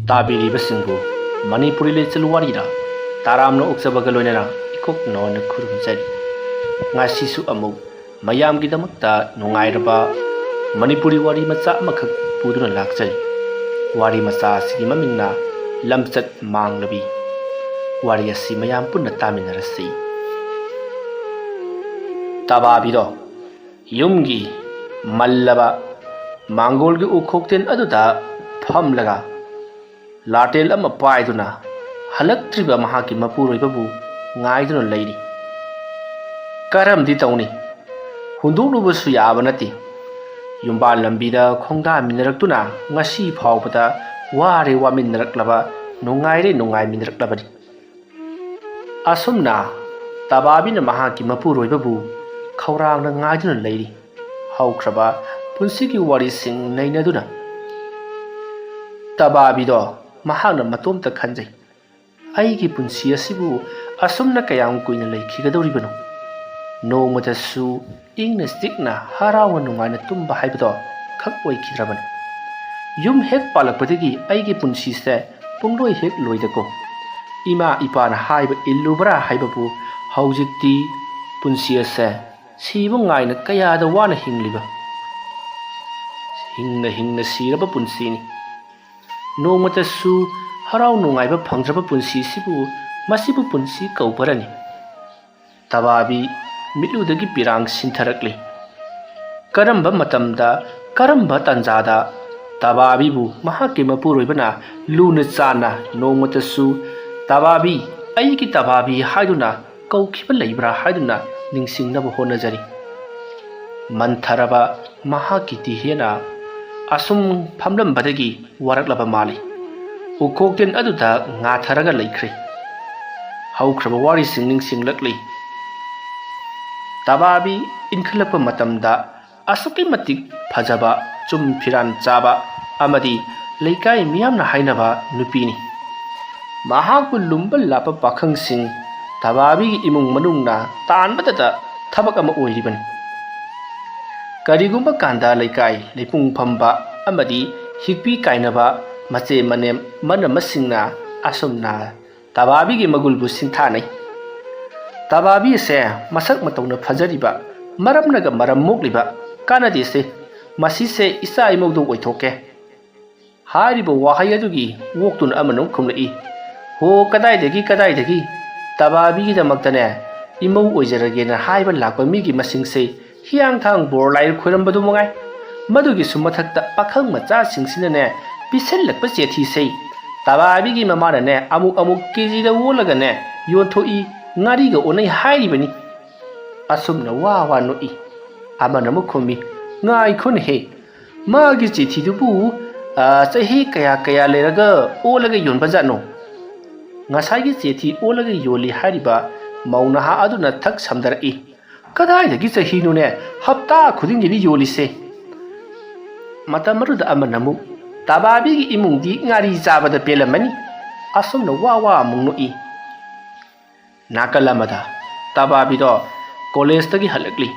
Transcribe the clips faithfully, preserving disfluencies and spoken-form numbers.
ꯇꯥꯕꯤꯔꯤꯕꯁꯤꯡꯕꯨ ꯃꯅꯤꯄꯨꯔꯤ ꯂꯤꯆꯠ ꯋꯥꯔꯤꯗ ꯇꯔꯥꯝꯅ ꯑꯣꯛꯆꯕꯒ ꯂꯣꯏꯅꯅ ꯏꯀꯣꯛ ꯅꯧꯅ ꯈꯨꯔꯨꯝꯖꯔꯤ꯫ ꯉꯁꯤꯁꯨ ꯑꯃꯨꯛ ꯃꯌꯥꯝꯒꯤꯗꯃꯛꯇ ꯅꯨꯡꯉꯥꯏꯔꯕ ꯃꯅꯤꯄꯨꯔꯤ ꯋꯥꯔꯤ ꯃꯆꯥ ꯑꯃꯈꯛ ꯄꯨꯗꯨꯅ ꯂꯥꯛꯆꯔꯤ꯫ ꯋꯥꯔꯤ ꯃꯆꯥ ꯑꯁꯤꯒꯤ ꯃꯃꯤꯡꯅ ꯂꯝꯆꯠ ꯃꯥꯡꯂꯕꯤ꯫ ꯋꯥꯔꯤ ꯑꯁꯤ ꯃꯌꯥꯝ ꯄꯨꯟꯅ ꯇꯥꯃꯤꯟꯅꯔꯁꯤ꯫ ꯇꯕꯥꯕꯤꯗꯣ ꯌꯨꯝꯒꯤ ꯃꯜꯂꯕ ꯃꯥꯡꯒꯣꯜꯒꯤ ꯎꯈꯣꯛꯇꯦꯟ ꯑꯗꯨꯗ ꯐꯝꯂꯒ ꯂꯥꯇꯦꯜ ꯑꯃ ꯄꯥꯏꯗꯨꯅ ꯍꯜꯂꯛꯇ꯭ꯔꯤꯕ ꯃꯍꯥꯛꯀꯤ ꯃꯄꯨꯔꯣꯏꯕꯕꯨ ꯉꯥꯏꯗꯨꯅ ꯂꯩꯔꯤ꯫ ꯀꯔꯝꯗꯤ ꯇꯧꯅꯤ? ꯍꯨꯟꯗꯣꯛꯂꯨꯕꯁꯨ ꯌꯥꯕ ꯅꯠꯇꯦ꯫ ꯌꯨꯝꯕꯥꯜ ꯂꯝꯕꯤꯗ ꯈꯣꯡꯗꯥꯃꯤꯟꯅꯔꯛꯇꯨꯅ ꯉꯁꯤ ꯐꯥꯎꯕꯗ ꯋꯥꯔꯦ ꯋꯥꯃꯤꯟꯅꯔꯛꯂꯕ, ꯅꯨꯡꯉꯥꯏꯔꯦ ꯅꯨꯡꯉꯥꯏꯃꯤꯟꯅꯔꯛꯂꯕꯅꯤ꯫ ꯑꯁꯨꯝꯅ ꯇꯕꯥꯕꯤꯅ ꯃꯍꯥꯛꯀꯤ ꯃꯄꯨꯔꯣꯏꯕꯕꯨ ꯈꯧꯔꯥꯡꯅ ꯉꯥꯏꯗꯨꯅ ꯂꯩꯔꯤ꯫ ꯍꯧꯈ꯭ꯔꯕ ꯄꯨꯟꯁꯤꯒꯤ ꯋꯥꯔꯤꯁꯤꯡ ꯅꯩꯅꯗꯨꯅ꯫ ꯇꯕꯥꯕꯤꯗꯣ ꯃꯍꯥꯛꯅ ꯃꯇꯣꯝꯇ ꯈꯟꯖꯩ, "ꯑꯩꯒꯤ ꯄꯨꯟꯁꯤ ꯑꯁꯤꯕꯨ ꯑꯁꯨꯝꯅ ꯀꯌꯥꯝ ꯀꯨꯏꯅ ꯂꯩꯈꯤꯒꯗꯧꯔꯤꯕꯅꯣ? ꯅꯣꯡꯃꯇꯁꯨ ꯏꯪꯅ ꯆꯤꯛꯅ ꯍꯔꯥꯎꯅ ꯅꯨꯡꯉꯥꯏꯅ ꯇꯨꯝꯕ ꯍꯥꯏꯕꯗꯣ ꯈꯛ ꯑꯣꯏꯈꯤꯗ꯭ꯔꯕꯅꯤ꯫ ꯌꯨꯝ ꯍꯦꯛ ꯄꯥꯜꯂꯛꯄꯗꯒꯤ ꯑꯩꯒꯤ ꯄꯨꯟꯁꯤꯁꯦ ꯄꯨꯡꯂꯣꯏ ꯍꯦꯛ ꯂꯣꯏꯗꯀꯣ꯫ ꯏꯃꯥ ꯏꯄꯥꯅ ꯍꯥꯏꯕ ꯏꯜꯂꯨꯕ꯭ꯔꯥ ꯍꯥꯏꯕꯕꯨ ꯍꯧꯖꯤꯛꯇꯤ ꯄꯨꯟꯁꯤ ꯑꯁꯦ ꯁꯤꯕ ꯉꯥꯏꯅ ꯀꯌꯥꯗ ꯋꯥꯅ ꯍꯤꯡꯂꯤꯕ꯫ ꯍꯤꯡꯅ ꯍꯤꯡꯅ ꯁꯤꯔꯕ ꯄꯨꯟꯁꯤꯅꯤ꯫ ꯅꯣꯡꯃꯇꯁꯨ ꯍꯔꯥꯎ ꯅꯨꯡꯉꯥꯏꯕ ꯐꯪꯗ꯭ꯔꯕ ꯄꯨꯟꯁꯤꯁꯤꯕꯨ ꯃꯁꯤꯕꯨ ꯄꯨꯟꯁꯤ ꯀꯧꯕꯔꯅꯤ?" ꯇꯕꯥꯕꯤ ꯃꯤꯠꯂꯨꯗꯒꯤ ꯄꯤꯔꯥꯡ ꯁꯤꯟꯊꯔꯛꯂꯤ꯫ ꯀꯔꯝꯕ ꯃꯇꯝꯗ, ꯀꯔꯝꯕ ꯇꯥꯟꯖꯥꯗ ꯇꯕꯥꯕꯤꯕꯨ ꯃꯍꯥꯛꯀꯤ ꯃꯄꯨꯔꯣꯏꯕꯅ ꯂꯨꯅ ꯆꯥꯟꯅ ꯅꯣꯡꯃꯇꯁꯨ "ꯇꯕꯥꯕꯤ, ꯑꯩꯒꯤ ꯇꯕꯥꯕꯤ" ꯍꯥꯏꯗꯨꯅ ꯀꯧꯈꯤꯕ ꯂꯩꯕ꯭ꯔꯥ ꯍꯥꯏꯗꯨꯅ ꯅꯤꯡꯁꯤꯡꯅꯕ ꯍꯣꯠꯅꯖꯔꯤ꯫ ꯃꯟꯊꯔꯕ ꯃꯍꯥꯛꯀꯤ ꯇꯤꯍꯦꯅ ꯑꯁꯨꯝ ꯐꯝꯂꯝꯕꯗꯒꯤ ꯋꯥꯔꯛꯂꯕ ꯃꯥꯜꯂꯤ꯫ ꯎꯈꯣꯛꯇꯦꯟ ꯑꯗꯨꯗ ꯉꯥꯊꯔꯒ ꯂꯩꯈ꯭ꯔꯦ꯫ ꯍꯧꯈ꯭ꯔꯕ ꯋꯥꯔꯤꯁꯤꯡ ꯅꯤꯡꯁꯤꯡꯂꯛꯂꯤ꯫ ꯇꯕꯥꯕꯤ ꯏꯟꯈꯠꯂꯛꯄ ꯃꯇꯝꯗ ꯑꯁꯨꯛꯀꯤ ꯃꯇꯤꯛ ꯐꯖꯕ, ꯆꯨꯝ ꯐꯤꯔꯥꯟ ꯆꯥꯕ ꯑꯃꯗꯤ ꯂꯩꯀꯥꯏ ꯃꯤꯌꯥꯝꯅ ꯍꯥꯏꯅꯕ ꯅꯨꯄꯤꯅꯤ꯫ ꯃꯍꯥꯛꯄꯨ ꯂꯨꯝꯕ ꯂꯥꯛꯄ ꯄꯥꯈꯪꯁꯤꯡ ꯇꯕꯥꯕꯤꯒꯤ ꯏꯃꯨꯡ ꯃꯅꯨꯡꯅ ꯇꯥꯟꯕꯗꯇ ꯊꯕꯛ ꯑꯃ ꯑꯣꯏꯔꯤꯕꯅꯤ꯫ ꯀꯔꯤꯒꯨꯝꯕ ꯀꯥꯟꯗ ꯂꯩꯀꯥꯏ ꯂꯩꯄꯨꯡ ꯐꯝꯕ ꯑꯃꯗꯤ ꯍꯤꯛꯄꯤ ꯀꯥꯏꯅꯕ ꯃꯆꯦ ꯃꯅꯦꯝ ꯃꯅ ꯃꯁꯤꯡꯅ ꯑꯁꯨꯝꯅ ꯇꯕꯥꯕꯤꯒꯤ ꯃꯒꯨꯜꯕꯨ ꯁꯤꯡꯊꯥꯅꯩ꯫ ꯇꯕꯥꯕꯤ ꯑꯁꯦ ꯃꯁꯛ ꯃꯇꯧꯅ ꯐꯖꯔꯤꯕ, ꯃꯔꯝꯅꯒ ꯃꯔꯝ ꯃꯣꯛꯂꯤꯕ, ꯀꯥꯟꯅꯗꯦꯁꯦ, ꯃꯁꯤꯁꯦ ꯏꯆꯥ ꯏꯃꯧꯗꯧ ꯑꯣꯏꯊꯣꯛꯀꯦ꯫ ꯍꯥꯏꯔꯤꯕ ꯋꯥꯍꯩ ꯑꯗꯨꯒꯤ ꯑꯣꯛꯇꯨꯅ ꯑꯃꯅ ꯑꯃꯨꯛ ꯈꯨꯝꯂꯛꯏ, "ꯍꯣ, ꯀꯗꯥꯏꯗꯒꯤ, ꯀꯗꯥꯏꯗꯒꯤ? ꯇꯕꯥꯕꯤꯒꯤꯗꯃꯛꯇꯅꯦ, ꯏꯃꯧ ꯑꯣꯏꯖꯔꯒꯦꯅ ꯍꯥꯏꯕ ꯂꯥꯛꯄ ꯃꯤꯒꯤ ꯃꯁꯤꯡꯁꯦ ꯍꯤꯌꯥꯡꯊꯥꯡ ꯕꯣꯔ ꯂꯥꯏ ꯈꯣꯏꯔꯝꯕꯗꯨ ꯃꯉꯥꯏ꯫ ꯃꯗꯨꯒꯤꯁꯨ ꯃꯊꯛꯇ ꯄꯥꯈꯪ ꯃꯆꯥꯁꯤꯡꯁꯤꯅꯅꯦ, ꯄꯤꯁꯤꯜꯂꯛꯄ ꯆꯦꯊꯤꯁꯦ ꯇꯕꯥꯕꯤꯒꯤ ꯃꯃꯥꯅꯅꯦ, ꯑꯃꯨꯛ ꯑꯃꯨꯛ ꯀꯦꯖꯤꯗ ꯑꯣꯜꯂꯒꯅꯦ, ꯌꯣꯟꯊꯣꯛꯏ, ꯉꯥꯔꯤꯒ ꯑꯣꯟꯅꯩ ꯍꯥꯏꯔꯤꯕꯅꯤ"꯫ ꯑꯁꯨꯝꯅ ꯋꯥ ꯋꯥ ꯅꯣꯛꯏ꯫ ꯑꯃꯅ ꯑꯃꯨꯛ ꯈꯨꯝꯃꯤ, "ꯉꯥꯏꯈꯣꯅꯦꯍꯦ, ꯃꯥꯒꯤ ꯆꯤꯊꯤꯗꯨꯕꯨ, ꯑ, ꯆꯍꯤ ꯀꯌꯥ ꯀꯌꯥ ꯂꯩꯔꯒ ꯑꯣꯜꯂꯒ ꯌꯣꯟꯕꯖꯥꯠꯅꯣ?" ꯉꯁꯥꯏꯒꯤ ꯆꯤꯊꯤ ꯑꯣꯜꯂꯒ ꯌꯣꯜꯂꯤ ꯍꯥꯏꯔꯤꯕ ꯃꯧ ꯅꯍꯥ ꯑꯗꯨꯅ ꯊꯛ ꯁꯝꯗꯔꯛꯏ, "ꯀꯗꯥꯏꯗꯒꯤ ꯆꯍꯤꯅꯣꯅꯦ? ꯍꯞꯇꯥ ꯈꯨꯗꯤꯡꯒꯤꯅꯤ ꯌꯣꯜꯂꯤꯁꯦ"꯫ ꯃꯇꯝ ꯑꯗꯨꯗ ꯑꯃꯅ ꯑꯃꯨꯛ, "ꯇꯕꯥꯕꯤꯒꯤ ꯏꯃꯨꯡꯗꯤ ꯉꯥꯔꯤ ꯆꯥꯕꯗ ꯄꯦꯜꯂꯝꯃꯅꯤ"꯫ ꯑꯁꯨꯝꯅ ꯋꯥ ꯋꯥ ꯑꯃꯨꯛ ꯅꯣꯛꯏ꯫ ꯅꯥꯀꯜ ꯑꯃꯗ ꯇꯕꯥꯕꯤꯗꯣ ꯀꯣꯂꯦꯖꯇꯒꯤ ꯍꯜꯂꯛꯂꯤ꯫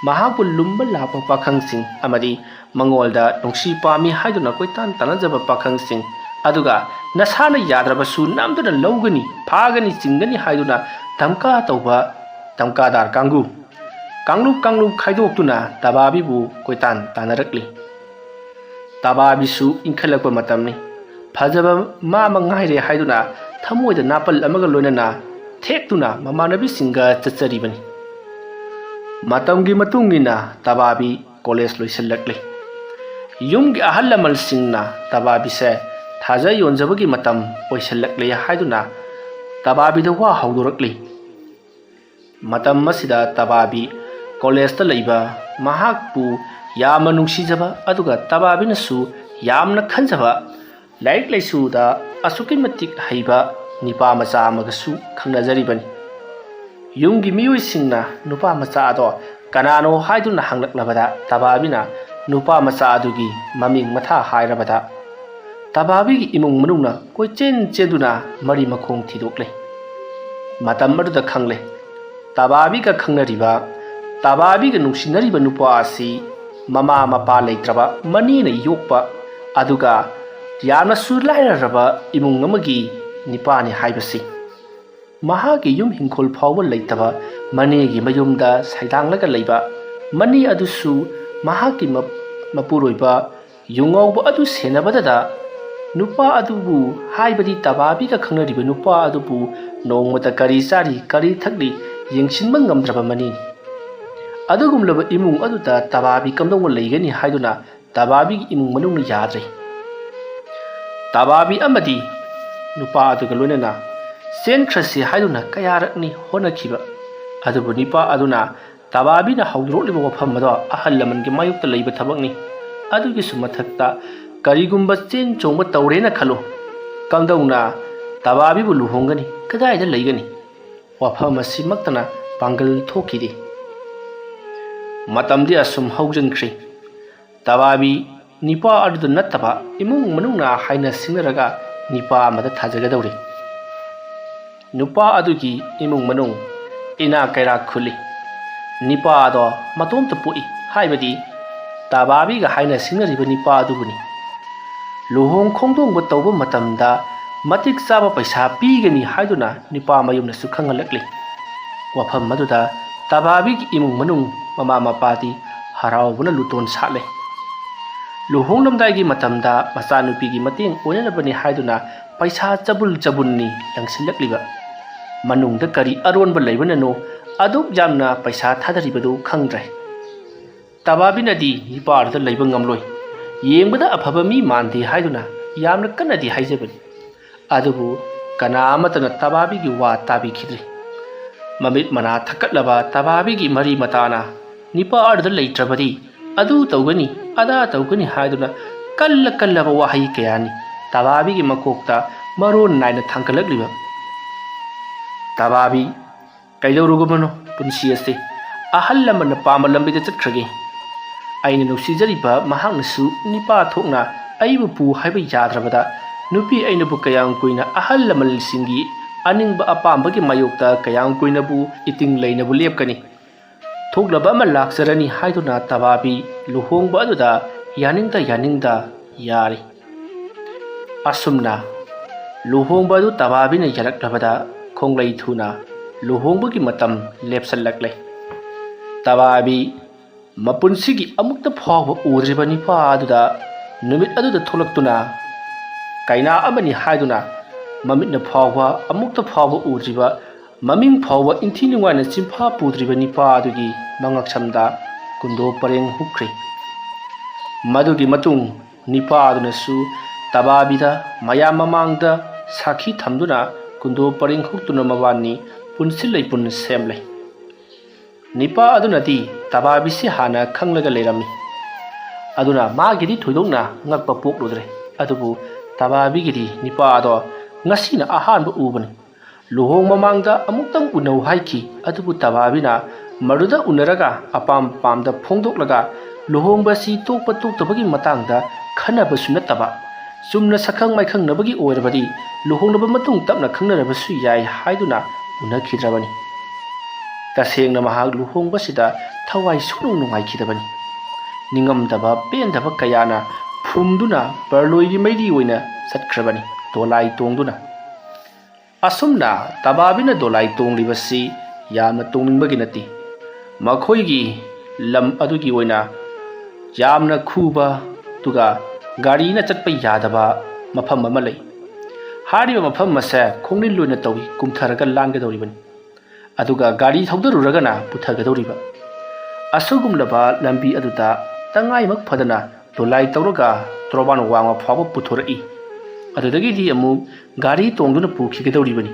ꯃꯍꯥꯛꯄꯨ ꯂꯨꯝꯕ ꯂꯥꯛꯄ ꯄꯥꯈꯪꯁꯤꯡ ꯑꯃꯗꯤ ꯃꯉꯣꯜꯗ ꯅꯨꯡꯁꯤ ꯄꯥꯝꯃꯤ ꯍꯥꯏꯗꯨꯅ ꯀꯣꯏꯇꯥꯟ ꯇꯥꯟꯅꯖꯕ ꯄꯥꯈꯪꯁꯤꯡ ꯑꯗꯨꯒ ꯅꯁꯥꯅ ꯌꯥꯗ꯭ꯔꯕꯁꯨ ꯅꯝꯗꯨꯅ ꯂꯧꯒꯅꯤ, ꯐꯥꯒꯅꯤ, ꯆꯤꯡꯒꯅꯤ ꯍꯥꯏꯗꯨꯅ ꯙꯝꯀꯥ ꯇꯧꯕ ꯙꯝꯀꯥꯗꯥꯔ ꯀꯥꯡꯕꯨ, ꯀꯥꯡꯂꯨꯞ ꯀꯥꯡꯂꯨꯞ ꯈꯥꯏꯗꯣꯛꯇꯨꯅ ꯇꯕꯥꯕꯤꯕꯨ ꯀꯣꯏꯇꯥꯟ ꯇꯥꯟꯅꯔꯛꯂꯤ꯫ ꯇꯕꯥꯕꯤꯁꯨ ꯏꯟꯈꯠꯂꯛꯄ ꯃꯇꯝꯅꯤ꯫ ꯐꯖꯕ ꯃꯥ ꯃꯉꯥꯏꯔꯦ ꯍꯥꯏꯗꯨꯅ ꯊꯃꯣꯏꯗ ꯅꯥꯄꯜ ꯑꯃꯒ ꯂꯣꯏꯅꯅ ꯊꯦꯛꯇꯨꯅ ꯃꯃꯥꯟꯅꯕꯤꯁꯤꯡꯒ ꯆꯠꯆꯔꯤꯕꯅꯤ꯫ ꯃꯇꯝꯒꯤ ꯃꯇꯨꯡ ꯏꯟꯅ ꯇꯕꯥꯕꯤ ꯀꯣꯂꯦꯖ ꯂꯣꯏꯁꯤꯜꯂꯛꯂꯤ꯫ ꯌꯨꯝꯒꯤ ꯑꯍꯜ ꯂꯃꯟꯁꯤꯡꯅ ꯇꯕꯥꯕꯤꯁꯦ ꯊꯥꯖ ꯌꯣꯟꯖꯕꯒꯤ ꯃꯇꯝ ꯑꯣꯏꯁꯤꯜꯂꯛꯂꯦ ꯍꯥꯏꯗꯨꯅ ꯇꯕꯥꯕꯤꯗ ꯋꯥ ꯍꯧꯗꯣꯔꯛꯂꯤ꯫ ꯃꯇꯝ ꯑꯁꯤꯗ ꯇꯕꯥꯕꯤ ꯀꯣꯂꯦꯖꯇ ꯂꯩꯕ ꯃꯍꯥꯛꯄꯨ ꯌꯥꯝꯅ ꯅꯨꯡꯁꯤꯖꯕ ꯑꯗꯨꯒ ꯇꯕꯥꯕꯤꯅꯁꯨ ꯌꯥꯝꯅ ꯈꯟꯖꯕ, ꯂꯥꯏꯔꯤꯛ ꯂꯥꯏꯁꯨꯗ ꯑꯁꯨꯛꯀꯤ ꯃꯇꯤꯛ ꯍꯩꯕ ꯅꯤꯄꯥ ꯃꯆꯥ ꯑꯃꯒꯁꯨ ꯈꯪꯅꯖꯔꯤꯕꯅꯤ꯫ ꯌꯨꯝꯒꯤ ꯃꯤꯑꯣꯏꯁꯤꯡꯅ ꯅꯨꯄꯥ ꯃꯆꯥ ꯑꯗꯣ ꯀꯅꯥꯅꯣ ꯍꯥꯏꯗꯨꯅ ꯍꯪꯂꯛꯂꯕꯗ, ꯇꯕꯥꯕꯤꯅ ꯅꯨꯄꯥ ꯃꯆꯥ ꯑꯗꯨꯒꯤ ꯃꯃꯤꯡ ꯃꯊꯥ ꯍꯥꯏꯔꯕꯗ, ꯇꯕꯥꯕꯤꯒꯤ ꯏꯃꯨꯡ ꯃꯅꯨꯡꯅ ꯀꯣꯏꯆꯦꯟ ꯆꯦꯟꯗꯨꯅ ꯃꯔꯤ ꯃꯈꯣꯡ ꯊꯤꯗꯣꯛꯂꯦ꯫ ꯃꯇꯝ ꯑꯗꯨꯗ ꯈꯪꯂꯦ, ꯇꯕꯥꯕꯤꯒ ꯈꯪꯅꯔꯤꯕ, ꯇꯕꯥꯕꯤꯒ ꯅꯨꯡꯁꯤꯅꯔꯤꯕ ꯅꯨꯄꯥ ꯑꯁꯤ ꯃꯃꯥ ꯃꯄꯥ ꯂꯩꯇ꯭ꯔꯕ ꯃꯅꯦꯅ ꯌꯣꯛꯄ, ꯑꯗꯨꯒ ꯌꯥꯝꯅꯁꯨ ꯂꯥꯏꯔꯔꯕ ꯏꯃꯨꯡ ꯑꯃꯒꯤ ꯅꯤꯄꯥꯅꯤ ꯍꯥꯏꯕꯁꯤ꯫ ꯃꯍꯥꯛꯀꯤ ꯌꯨꯝ ꯍꯤꯡꯈꯣꯜ ꯐꯥꯎꯕ ꯂꯩꯇꯕ ꯃꯅꯦꯒꯤ ꯃꯌꯨꯝꯗ ꯁꯩꯗꯥꯡꯂꯒ ꯂꯩꯕ ꯃꯅꯦ ꯑꯗꯨꯁꯨ ꯃꯍꯥꯛꯀꯤ ꯃ-, ꯃꯄꯨꯔꯣꯏꯕ ꯌꯨꯉꯧꯕ ꯑꯗꯨ ꯁꯦꯟꯅꯕꯗꯗ ꯅꯨꯄꯥ ꯑꯗꯨꯕꯨ, ꯍꯥꯏꯕꯗꯤ ꯇꯕꯥꯕꯤꯒ ꯈꯪꯅꯔꯤꯕ ꯅꯨꯄꯥ ꯑꯗꯨꯕꯨ ꯅꯣꯡꯃꯇ ꯀꯔꯤ ꯆꯥꯔꯤ, ꯀꯔꯤ ꯊꯛꯂꯤ ꯌꯦꯡꯁꯤꯟꯕ ꯉꯝꯗ꯭ꯔꯕ ꯃꯅꯦꯅꯤ꯫ ꯑꯗꯨꯒꯨꯝꯂꯕ ꯏꯃꯨꯡ ꯑꯗꯨꯗ ꯇꯕꯥꯕꯤ ꯀꯝꯗꯧꯅ ꯂꯩꯒꯅꯤ ꯍꯥꯏꯗꯨꯅ ꯇꯕꯥꯕꯤꯒꯤ ꯏꯃꯨꯡ ꯃꯅꯨꯡꯅ ꯌꯥꯗ꯭ꯔꯦ꯫ ꯇꯕꯥꯕꯤ ꯑꯃꯗꯤ ꯅꯨꯄꯥ ꯑꯗꯨꯒ ꯂꯣꯏꯅꯅ ꯆꯦꯟꯈ꯭ꯔꯁꯤ ꯍꯥꯏꯗꯨꯅ ꯀꯌꯥꯔꯛꯅꯤ ꯍꯣꯠꯅꯈꯤꯕ, ꯑꯗꯨꯕꯨ ꯅꯨꯄꯥ ꯑꯗꯨꯅ ꯇꯕꯥꯕꯤꯅ ꯍꯧꯗꯣꯔꯛꯂꯤꯕ ꯋꯥꯐꯝ ꯑꯗꯣ ꯑꯍꯜ ꯂꯃꯟꯒꯤ ꯃꯥꯌꯣꯛꯇ ꯂꯩꯕ ꯊꯕꯛꯅꯤ꯫ ꯑꯗꯨꯒꯤꯁꯨ ꯃꯊꯛꯇ ꯀꯔꯤꯒꯨꯝꯕ ꯆꯦꯟ ꯆꯣꯡꯕ ꯇꯧꯔꯦꯅ ꯈꯜꯂꯨ, ꯀꯝꯗꯧꯅ ꯇꯕꯥꯕꯤꯕꯨ ꯂꯨꯍꯣꯡꯒꯅꯤ? ꯀꯗꯥꯏꯗ ꯂꯩꯒꯅꯤ? ꯋꯥꯐꯝ ꯑꯁꯤꯃꯛꯇꯅ ꯄꯥꯡꯒꯜ ꯊꯣꯛꯈꯤꯗꯦ꯫ ꯃꯇꯝꯗꯤ ꯑꯁꯨꯝ ꯍꯧꯖꯤꯟꯈ꯭ꯔꯦ꯫ ꯇꯕꯥꯕꯤ ꯅꯤꯄꯥ ꯑꯗꯨꯗ ꯅꯠꯇꯕ ꯏꯃꯨꯡ ꯃꯅꯨꯡꯅ ꯍꯥꯏꯅ ꯁꯤꯡꯅꯔꯒ ꯅꯤꯄꯥ ꯑꯃꯗ ꯊꯥꯖꯒꯗꯧꯔꯤ꯫ ꯅꯨꯄꯥ ꯑꯗꯨꯒꯤ ꯏꯃꯨꯡ ꯃꯅꯨꯡ ꯏꯅꯥ ꯀꯩꯔꯥꯛ ꯈꯨꯜꯂꯤ꯫ ꯅꯤꯄꯥ ꯑꯗꯣ ꯃꯇꯣꯝꯇ ꯄꯣꯛꯏ, ꯍꯥꯏꯕꯗꯤ ꯇꯕꯥꯕꯤꯒ ꯍꯥꯏꯅ ꯁꯤꯡꯅꯔꯤꯕ ꯅꯤꯄꯥ ꯑꯗꯨꯕꯨꯅꯤ꯫ ꯂꯨꯍꯣꯡ ꯈꯣꯡꯗꯣꯡꯕ ꯇꯧꯕ ꯃꯇꯝꯗ ꯃꯇꯤꯛ ꯆꯥꯕ ꯄꯩꯁꯥ ꯄꯤꯒꯅꯤ ꯍꯥꯏꯗꯨꯅ ꯅꯤꯄꯥ ꯃꯌꯨꯝꯅꯁꯨ ꯈꯪꯍꯜꯂꯛꯂꯤ꯫ ꯋꯥꯐꯝ ꯑꯗꯨꯗ ꯇꯕꯥꯕꯤꯒꯤ ꯏꯃꯨꯡ ꯃꯅꯨꯡ, ꯃꯃꯥ ꯃꯄꯥꯗꯤ ꯍꯔꯥꯎꯕꯅ ꯂꯨꯇꯣꯟ ꯁꯥꯠꯂꯦ꯫ ꯂꯨꯍꯣꯡꯂꯝꯗꯥꯏꯒꯤ ꯃꯇꯝꯗ ꯃꯆꯥꯅꯨꯄꯤꯒꯤ ꯃꯇꯦꯡ ꯑꯣꯏꯅꯅꯕꯅꯤ ꯍꯥꯏꯗꯨꯅ ꯄꯩꯁꯥ ꯆꯕꯨꯜ ꯆꯕꯨꯜꯅꯤ ꯂꯪꯁꯤꯜꯂꯛꯂꯤꯕ꯫ ꯃꯅꯨꯡꯗ ꯀꯔꯤ ꯑꯔꯣꯟꯕ ꯂꯩꯕꯅꯅꯣ ꯑꯗꯨꯛ ꯌꯥꯝꯅ ꯄꯩꯁꯥ ꯊꯥꯗꯔꯤꯕꯗꯨ ꯈꯪꯗ꯭ꯔꯦ꯫ ꯇꯕꯥꯕꯤꯅꯗꯤ ꯅꯤꯄꯥ ꯑꯗꯨꯗ ꯂꯩꯕ ꯉꯝꯂꯣꯏ, ꯌꯦꯡꯕꯗ ꯑꯐꯕ ꯃꯤ ꯃꯥꯟꯗꯦ ꯍꯥꯏꯗꯨꯅ ꯌꯥꯝꯅ ꯀꯟꯅꯗꯤ ꯍꯥꯏꯖꯕꯅꯤ꯫ ꯑꯗꯨꯕꯨ ꯀꯅꯥ ꯑꯃꯠꯇꯅ ꯇꯕꯥꯕꯤꯒꯤ ꯋꯥ ꯇꯥꯕꯤꯈꯤꯗ꯭ꯔꯦ꯫ ꯃꯃꯤꯠ ꯃꯅꯥ ꯊꯛꯀꯠꯂꯕ ꯇꯕꯥꯕꯤꯒꯤ ꯃꯔꯤ ꯃꯇꯥꯅ ꯅꯤꯄꯥ ꯑꯗꯨꯗ ꯂꯩꯇ꯭ꯔꯕꯗꯤ ꯑꯗꯨ ꯇꯧꯒꯅꯤ, ꯑꯗꯥ ꯇꯧꯒꯅꯤ ꯍꯥꯏꯗꯨꯅ ꯀꯜꯂ ꯀꯜꯂꯕ ꯋꯥꯍꯩ ꯀꯌꯥꯅꯤ ꯇꯕꯥꯕꯤꯒꯤ ꯃꯀꯣꯛꯇ ꯃꯔꯣꯟ ꯅꯥꯏꯅ ꯊꯥꯡꯒꯠꯂꯛꯂꯤꯕ꯫ ꯇꯕꯥꯕꯤ, ꯀꯩꯗꯧꯔꯨꯒꯕꯅꯣ ꯄꯨꯟꯁꯤ ꯑꯁꯤ? ꯑꯍꯜ ꯂꯃꯟꯅ ꯄꯥꯝꯕ ꯂꯝꯕꯤꯗ ꯆꯠꯈ꯭ꯔꯒꯦ꯫ ꯑꯩꯅ ꯅꯨꯡꯁꯤꯖꯔꯤꯕ ꯃꯍꯥꯛꯅꯁꯨ ꯅꯤꯄꯥ ꯊꯣꯛꯅ ꯑꯩꯕꯨ ꯄꯨ ꯍꯥꯏꯕ ꯌꯥꯗ꯭ꯔꯕꯗ, ꯅꯨꯄꯤ ꯑꯩꯅꯕꯨ ꯀꯌꯥꯝ ꯀꯨꯏꯅ ꯑꯍꯜ ꯂꯃꯟꯁꯤꯡꯒꯤ ꯑꯅꯤꯡꯕ ꯑꯄꯥꯝꯕꯒꯤ ꯃꯥꯌꯣꯛꯇ ꯀꯌꯥꯝ ꯀꯨꯏꯅꯕꯨ ꯏꯇꯤꯡ ꯂꯩꯅꯕꯨ ꯂꯦꯞꯀꯅꯤ? ꯊꯣꯛꯂꯕ ꯑꯃ ꯂꯥꯛꯆꯔꯅꯤ ꯍꯥꯏꯗꯨꯅ ꯇꯕꯥꯕꯤ ꯂꯨꯍꯣꯡꯕ ꯑꯗꯨꯗ ꯌꯥꯅꯤꯡꯗ ꯌꯥꯅꯤꯡꯗ ꯌꯥꯔꯤ꯫ ꯑꯁꯨꯝꯅ ꯂꯨꯍꯣꯡꯕ ꯑꯗꯨ ꯇꯕꯥꯕꯤꯅ ꯌꯥꯔꯛꯂꯕꯗ ꯈꯣꯡꯂꯩ ꯊꯨꯅ ꯂꯨꯍꯣꯡꯕꯒꯤ ꯃꯇꯝ ꯂꯦꯞꯁꯤꯜꯂꯛꯂꯦ꯫ ꯇꯕꯥꯕꯤ ꯃꯄꯨꯟꯁꯤꯒꯤ ꯑꯃꯨꯛꯇ ꯐꯥꯎꯕ ꯎꯗ꯭ꯔꯤꯕ ꯅꯤꯄꯥ ꯑꯗꯨꯗ ꯅꯨꯃꯤꯠ ꯑꯗꯨꯗ ꯊꯣꯛꯂꯛꯇꯨꯅ ꯀꯩꯅꯥ ꯑꯃꯅꯤ ꯍꯥꯏꯗꯨꯅ ꯃꯃꯤꯠꯅ ꯐꯥꯎꯕ ꯑꯃꯨꯛꯇ ꯐꯥꯎꯕ ꯎꯗ꯭ꯔꯤꯕ ꯃꯃꯤꯡ ꯐꯥꯎꯕ ꯏꯟꯊꯤ ꯅꯨꯡꯉꯥꯏꯅ ꯆꯤꯟꯐꯥ ꯄꯨꯗ꯭ꯔꯤꯕ ꯅꯤꯄꯥ ꯑꯗꯨꯒꯤ ꯃꯉꯛꯁꯝꯗ ꯀꯨꯟꯗꯣ ꯄꯔꯦꯡ ꯍꯨꯛꯈ꯭ꯔꯦ꯫ ꯃꯗꯨꯒꯤ ꯃꯇꯨꯡ ꯅꯤꯄꯥ ꯑꯗꯨꯅꯁꯨ ꯇꯕꯥꯕꯤꯗ ꯃꯌꯥꯝ ꯃꯃꯥꯡꯗ ꯁꯥꯈꯤ ꯊꯝꯗꯨꯅ ꯀꯨꯟꯗꯣ ꯄꯔꯦꯡ ꯍꯨꯛꯇꯨꯅ ꯃꯕꯥꯅꯤ ꯄꯨꯟꯁꯤ ꯂꯩꯄꯨꯟ ꯁꯦꯝꯂꯦ꯫ ꯅꯤꯄꯥ ꯑꯗꯨꯅꯗꯤ ꯇꯕꯥꯕꯤꯁꯤ ꯍꯥꯟꯅ ꯈꯪꯂꯒ ꯂꯩꯔꯝꯃꯤ꯫ ꯑꯗꯨꯅ ꯃꯥꯒꯤꯗꯤ ꯊꯣꯏꯗꯣꯛꯅ ꯉꯛꯄ ꯄꯣꯛꯂꯨꯗ꯭ꯔꯦ꯫ ꯑꯗꯨꯕꯨ ꯇꯕꯥꯕꯤꯒꯤꯗꯤ ꯅꯤꯄꯥ ꯑꯗꯣ ꯉꯁꯤꯅ ꯑꯍꯥꯟꯕ ꯎꯕꯅꯤ꯫ ꯂꯨꯍꯣꯡ ꯃꯃꯥꯡꯗ ꯑꯃꯨꯛꯇꯪ ꯎꯅꯧ ꯍꯥꯏꯈꯤ꯫ ꯑꯗꯨꯕꯨ ꯇꯕꯥꯕꯤꯅ ꯃꯗꯨꯗ ꯎꯅꯔꯒ ꯑꯄꯥꯝ ꯄꯥꯝꯗ ꯐꯣꯡꯗꯣꯛꯂꯒ ꯂꯨꯍꯣꯡꯕꯁꯤ ꯇꯣꯛꯄ ꯇꯣꯛꯇꯕꯒꯤ ꯃꯇꯥꯡꯗ ꯈꯟꯅꯕꯁꯨ ꯅꯠꯇꯕ, ꯆꯨꯝꯅ ꯁꯛꯈꯪ ꯃꯥꯏꯈꯪꯅꯕꯒꯤ ꯑꯣꯏꯔꯕꯗꯤ ꯂꯨꯍꯣꯡꯂꯕ ꯃꯇꯨꯡ ꯇꯞꯅ ꯈꯪꯅꯔꯕꯁꯨ ꯌꯥꯏ ꯍꯥꯏꯗꯨꯅ ꯎꯅꯈꯤꯗ꯭ꯔꯕꯅꯤ꯫ ꯇꯁꯦꯡꯅ ꯃꯍꯥꯛ ꯂꯨꯍꯣꯡꯕꯁꯤꯗ ꯊꯋꯥꯏ ꯁꯨꯡꯅꯨꯡ ꯅꯨꯡꯉꯥꯏꯈꯤꯗꯕꯅꯤ꯫ ꯅꯤꯡꯉꯝꯗꯕ ꯄꯦꯟꯗꯕ ꯀꯌꯥꯅ ꯐꯨꯝꯗꯨꯅ ꯄꯔꯂꯣꯏꯒꯤ ꯃꯩꯔꯤ ꯑꯣꯏꯅ ꯆꯠꯈ꯭ꯔꯕꯅꯤ ꯗꯣꯂꯥꯏ ꯇꯣꯡꯗꯨꯅ꯫ ꯑꯁꯨꯝꯅ ꯇꯕꯥꯕꯤꯅ ꯗꯣꯂꯥꯏ ꯇꯣꯡꯂꯤꯕꯁꯤ ꯌꯥꯝꯅ ꯇꯣꯡꯅꯤꯡꯕꯒꯤ ꯅꯠꯇꯦ꯫ ꯃꯈꯣꯏꯒꯤ ꯂꯝ ꯑꯗꯨꯒꯤ ꯑꯣꯏꯅ ꯌꯥꯝꯅ ꯈꯨꯕ, ꯑꯗꯨꯒ ꯒꯥꯔꯤꯅ ꯆꯠꯄ ꯌꯥꯗꯕ ꯃꯐꯝ ꯑꯃ ꯂꯩ꯫ ꯍꯥꯏꯔꯤꯕ ꯃꯐꯝ ꯑꯁꯦ ꯈꯣꯡꯅꯤꯜ ꯑꯣꯏꯅ ꯇꯧꯏ, ꯀꯨꯝꯊꯔꯒ ꯂꯥꯟꯒꯗꯧꯔꯤꯕꯅꯤ꯫ ꯑꯗꯨꯒ ꯒꯥꯔꯤ ꯊꯧꯗꯔꯨꯔꯒꯅ ꯄꯨꯊꯒꯗꯧꯔꯤꯕ꯫ ꯑꯁꯤꯒꯨꯝꯂꯕ ꯂꯝꯕꯤ ꯑꯗꯨꯗ ꯇꯉꯥꯏꯃꯛ ꯐꯗꯅ ꯗꯣꯂꯥꯏ ꯇꯧꯔꯒ ꯇꯣꯔꯕꯥꯟ ꯋꯥꯡꯃ ꯐꯥꯎꯕ ꯄꯨꯊꯣꯔꯛꯏ꯫ ꯑꯗꯨꯗꯒꯤꯗꯤ ꯑꯃꯨꯛ ꯒꯥꯔꯤ ꯇꯣꯡꯗꯨꯅ ꯄꯨꯈꯤꯒꯗꯧꯔꯤꯕꯅꯤ꯫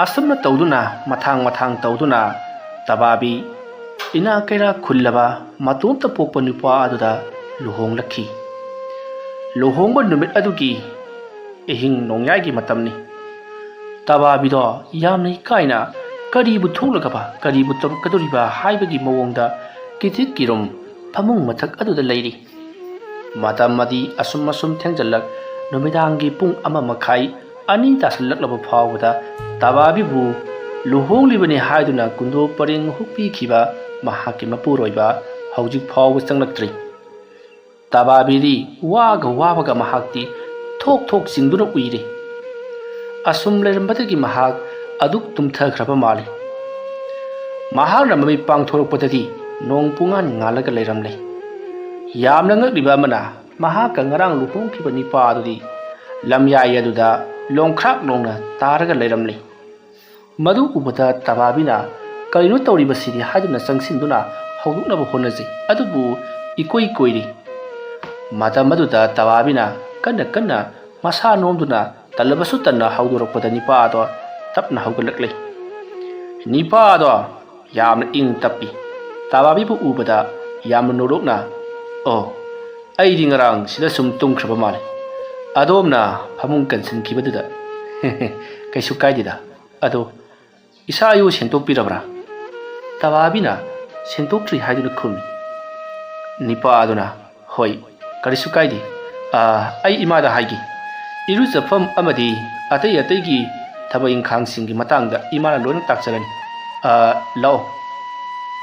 ꯑꯁꯨꯝꯅ ꯇꯧꯗꯨꯅ ꯃꯊꯥꯡ ꯃꯊꯥꯡ ꯇꯧꯗꯨꯅ ꯇꯕꯥꯕꯤ ꯏꯅꯥ ꯀꯩꯔꯥ ꯈꯨꯜꯂꯕ ꯃꯇꯣꯝꯇ ꯄꯣꯛꯄ ꯅꯨꯄꯥ ꯑꯗꯨꯗ ꯂꯨꯍꯣꯡꯂꯛꯈꯤ꯫ ꯂꯨꯍꯣꯡꯕ ꯅꯨꯃꯤꯠ ꯑꯗꯨꯒꯤ ꯑꯍꯤꯡ ꯅꯣꯡꯌꯥꯏꯒꯤ ꯃꯇꯝꯅꯤ꯫ ꯇꯕꯥꯕꯤꯗꯣ ꯌꯥꯝꯅ ꯏꯀꯥꯏꯅ ꯀꯔꯤꯕꯨ ꯊꯣꯛꯂꯒꯕ ꯀꯔꯤꯕꯨ ꯇꯧꯔꯛꯀꯗꯧꯔꯤꯕ ꯍꯥꯏꯕꯒꯤ ꯃꯑꯣꯡꯗ ꯀꯤꯊꯤꯛ ꯀꯤꯔꯨꯝ ꯐꯃꯨꯡ ꯃꯊꯛ ꯑꯗꯨꯗ ꯂꯩꯔꯤ꯫ ꯃꯇꯝ ꯑꯗꯤ ꯑꯁꯨꯝ ꯑꯁꯨꯝ ꯊꯦꯡꯖꯤꯜꯂꯛ ꯅꯨꯃꯤꯗꯥꯡꯒꯤ ꯄꯨꯡ ꯑꯃ ꯃꯈꯥꯏ ꯑꯅꯤ ꯇꯥꯁꯤꯜꯂꯛꯂꯕ ꯐꯥꯎꯕꯗ ꯇꯕꯥꯕꯤꯕꯨ ꯂꯨꯍꯣꯡꯂꯤꯕꯅꯤ ꯍꯥꯏꯗꯨꯅ ꯀꯨꯟꯗꯣ ꯄꯔꯦꯡ ꯍꯨꯛꯄꯤꯈꯤꯕ ꯃꯍꯥꯛꯀꯤ ꯃꯄꯨꯔꯣꯏꯕ ꯍꯧꯖꯤꯛ ꯐꯥꯎꯕ ꯆꯪꯂꯛꯇ꯭ꯔꯤ꯫ ꯇꯕꯥꯕꯤꯗꯤ ꯋꯥꯒ ꯋꯥꯕꯒ ꯃꯍꯥꯛꯇꯤ ꯊꯣꯛ ꯊꯣꯛ ꯆꯤꯡꯗꯨꯅ ꯎꯏꯔꯦ꯫ ꯑꯁꯨꯝ ꯂꯩꯔꯝꯕꯗꯒꯤ ꯃꯍꯥꯛ ꯑꯗꯨꯛ ꯇꯨꯝꯊꯈ꯭ꯔꯕ ꯃꯥꯜꯂꯤ꯫ ꯃꯍꯥꯛꯅ ꯃꯃꯤꯠ ꯄꯥꯡꯊꯣꯔꯛꯄꯗꯗꯤ ꯅꯣꯡ ꯄꯨꯡꯉꯥꯟ ꯉꯥꯜꯂꯒ ꯂꯩꯔꯝꯂꯦ꯫ ꯌꯥꯝꯅ ꯉꯛꯂꯤꯕ ꯑꯃꯅ, ꯃꯍꯥꯛꯀ ꯉꯔꯥꯡ ꯂꯨꯍꯣꯡꯈꯤꯕ ꯅꯤꯄꯥ ꯑꯗꯨꯗꯤ ꯂꯝꯌꯥꯏ ꯑꯗꯨꯗ ꯂꯣꯡꯈ꯭ꯔꯥꯛ ꯂꯣꯡꯅ ꯇꯥꯔꯒ ꯂꯩꯔꯝꯂꯦ꯫ ꯃꯗꯨ ꯎꯕꯗ ꯇꯕꯥꯕꯤꯅ "ꯀꯔꯤꯅꯣ ꯇꯧꯔꯤꯕꯁꯤꯗꯤ?" ꯍꯥꯏꯗꯨꯅ ꯆꯪꯁꯤꯟꯗꯨꯅ ꯍꯧꯗꯣꯛꯅꯕ ꯍꯣꯠꯅꯖꯩ, ꯑꯗꯨꯕꯨ ꯏꯀꯣꯏ ꯀꯣꯏꯔꯤ꯫ ꯃꯇꯝ ꯑꯗꯨꯗ ꯇꯕꯥꯕꯤꯅ ꯀꯟꯅ ꯀꯟꯅ ꯃꯁꯥ ꯅꯣꯝꯗꯨꯅ ꯇꯜꯂꯕꯁꯨ ꯇꯟꯅ ꯍꯧꯗꯣꯔꯛꯄꯗ ꯅꯤꯄꯥꯗꯣ ꯇꯞꯅ ꯍꯧꯒꯠꯂꯛꯂꯦ꯫ ꯅꯤꯄꯥꯗꯣ ꯌꯥꯝꯅ ꯏꯪ ꯇꯞꯄꯤ꯫ ꯇꯕꯥꯕꯤꯕꯨ ꯎꯕꯗ ꯌꯥꯝꯅ ꯅꯣꯔꯣꯛꯅ, "ꯑꯣ, ꯑꯩꯗꯤ ꯉꯔꯥꯡ ꯁꯤꯗ ꯁꯨꯝ ꯇꯨꯝꯈ꯭ꯔꯕ ꯃꯥꯜꯂꯦ, ꯑꯗꯣꯝꯅ ꯐꯃꯨꯡ ꯀꯟꯁꯤꯟꯈꯤꯕꯗꯨꯗ꯫ ꯀꯩꯁꯨ ꯀꯥꯏꯗꯦꯗ꯫ ꯑꯗꯣ ꯏꯁꯥ ꯏꯎ ꯁꯦꯡꯗꯣꯛꯄꯤꯔꯕ꯭ꯔꯥ?" ꯇꯕꯥꯕꯤꯅ "ꯁꯦꯡꯗꯣꯛꯇ꯭ꯔꯤ" ꯍꯥꯏꯗꯨꯅ ꯈꯨꯝꯃꯤ꯫ ꯅꯤꯄꯥ ꯑꯗꯨꯅ, "ꯍꯣꯏ, ꯀꯔꯤꯁꯨ ꯀꯥꯏꯗꯦ꯫ ꯑꯥ, ꯑꯩ ꯏꯃꯥꯗ ꯍꯥꯏꯒꯦ꯫ ꯏꯔꯨꯖꯐꯝ ꯑꯃꯗꯤ ꯑꯇꯩ ꯑꯇꯩꯒꯤ ꯊꯕꯛ ꯏꯪꯈꯥꯡꯁꯤꯡꯒꯤ ꯃꯇꯥꯡꯗ ꯏꯃꯥꯅ ꯂꯣꯏꯅ ꯇꯥꯛꯆꯔꯅꯤ꯫ ꯑꯥ, ꯂꯥꯛꯑꯣ꯫"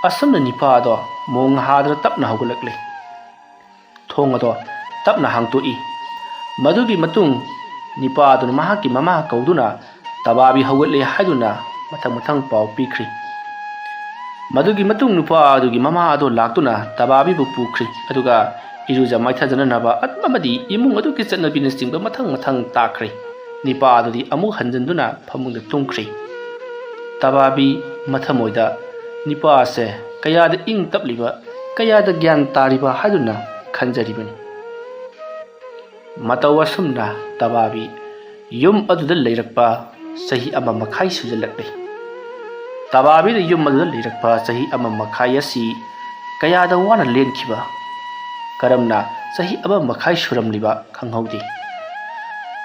ꯑꯁꯨꯝꯅ ꯅꯤꯄꯥ ꯑꯗꯣ ꯃꯣꯡ ꯍꯥꯗꯅ ꯇꯞꯅ ꯍꯧꯒꯠꯂꯛꯂꯦ꯫ ꯊꯣꯡ ꯑꯗꯣ ꯇꯞꯅ ꯍꯥꯡꯇꯣꯛꯏ꯫ ꯃꯗꯨꯒꯤ ꯃꯇꯨꯡ ꯅꯤꯄꯥ ꯑꯗꯨꯅ ꯃꯍꯥꯛꯀꯤ ꯃꯃꯥ ꯀꯧꯗꯨꯅ ꯇꯕꯥꯕꯤ ꯍꯧꯒꯠꯂꯦ ꯍꯥꯏꯗꯨꯅ ꯃꯊꯪ ꯃꯊꯪ ꯄꯥꯎ ꯄꯤꯈ꯭ꯔꯤ꯫ ꯃꯗꯨꯒꯤ ꯃꯇꯨꯡ ꯅꯨꯄꯥ ꯑꯗꯨꯒꯤ ꯃꯃꯥ ꯑꯗꯨ ꯂꯥꯛꯇꯨꯅ ꯇꯕꯥꯕꯤꯕꯨ ꯄꯨꯈ꯭ꯔꯤ, ꯑꯗꯨꯒ ꯏꯔꯨꯖ ꯃꯥꯏꯊꯖꯅꯅꯕ ꯑꯃꯗꯤ ꯏꯃꯨꯡ ꯑꯗꯨꯒꯤ ꯆꯠꯅꯕꯤꯅꯆꯤꯡꯕ ꯃꯊꯪ ꯃꯊꯪ ꯇꯥꯛꯈ꯭ꯔꯤ꯫ ꯅꯤꯄꯥ ꯑꯗꯨꯗꯤ ꯑꯃꯨꯛ ꯍꯟꯖꯤꯟꯗꯨꯅ ꯐꯃꯨꯡꯗ ꯇꯨꯝꯈ꯭ꯔꯤ꯫ ꯇꯕꯥꯕꯤ ꯃꯊꯃꯣꯏꯗ ꯅꯤꯄꯥ ꯑꯁꯦ ꯀꯌꯥꯗ ꯏꯪ ꯇꯞꯂꯤꯕ, ꯀꯌꯥꯗ ꯒ꯭ꯌꯥꯟ ꯇꯥꯔꯤꯕ ꯍꯥꯏꯗꯨꯅ ꯈꯟꯖꯔꯤꯕꯅꯤ꯫ ꯃꯇꯧ ꯑꯁꯨꯝꯅ ꯇꯕꯥꯕꯤ ꯌꯨꯝ ꯑꯗꯨꯗ ꯂꯩꯔꯛꯄ ꯆꯍꯤ ꯑꯃ ꯃꯈꯥꯏ ꯁꯨꯖꯜꯂꯛꯂꯦ꯫ ꯇꯕꯥꯕꯤꯅ ꯌꯨꯝ ꯑꯗꯨꯗ ꯂꯩꯔꯛꯄ ꯆꯍꯤ ꯑꯃ ꯃꯈꯥꯏ ꯑꯁꯤ ꯀꯌꯥꯗ ꯋꯥꯅ ꯂꯦꯟꯈꯤꯕ, ꯀꯔꯝꯅ ꯆꯍꯤ ꯑꯃ ꯃꯈꯥꯏ ꯁꯨꯔꯝꯂꯤꯕ ꯈꯪꯍꯧꯗꯦ꯫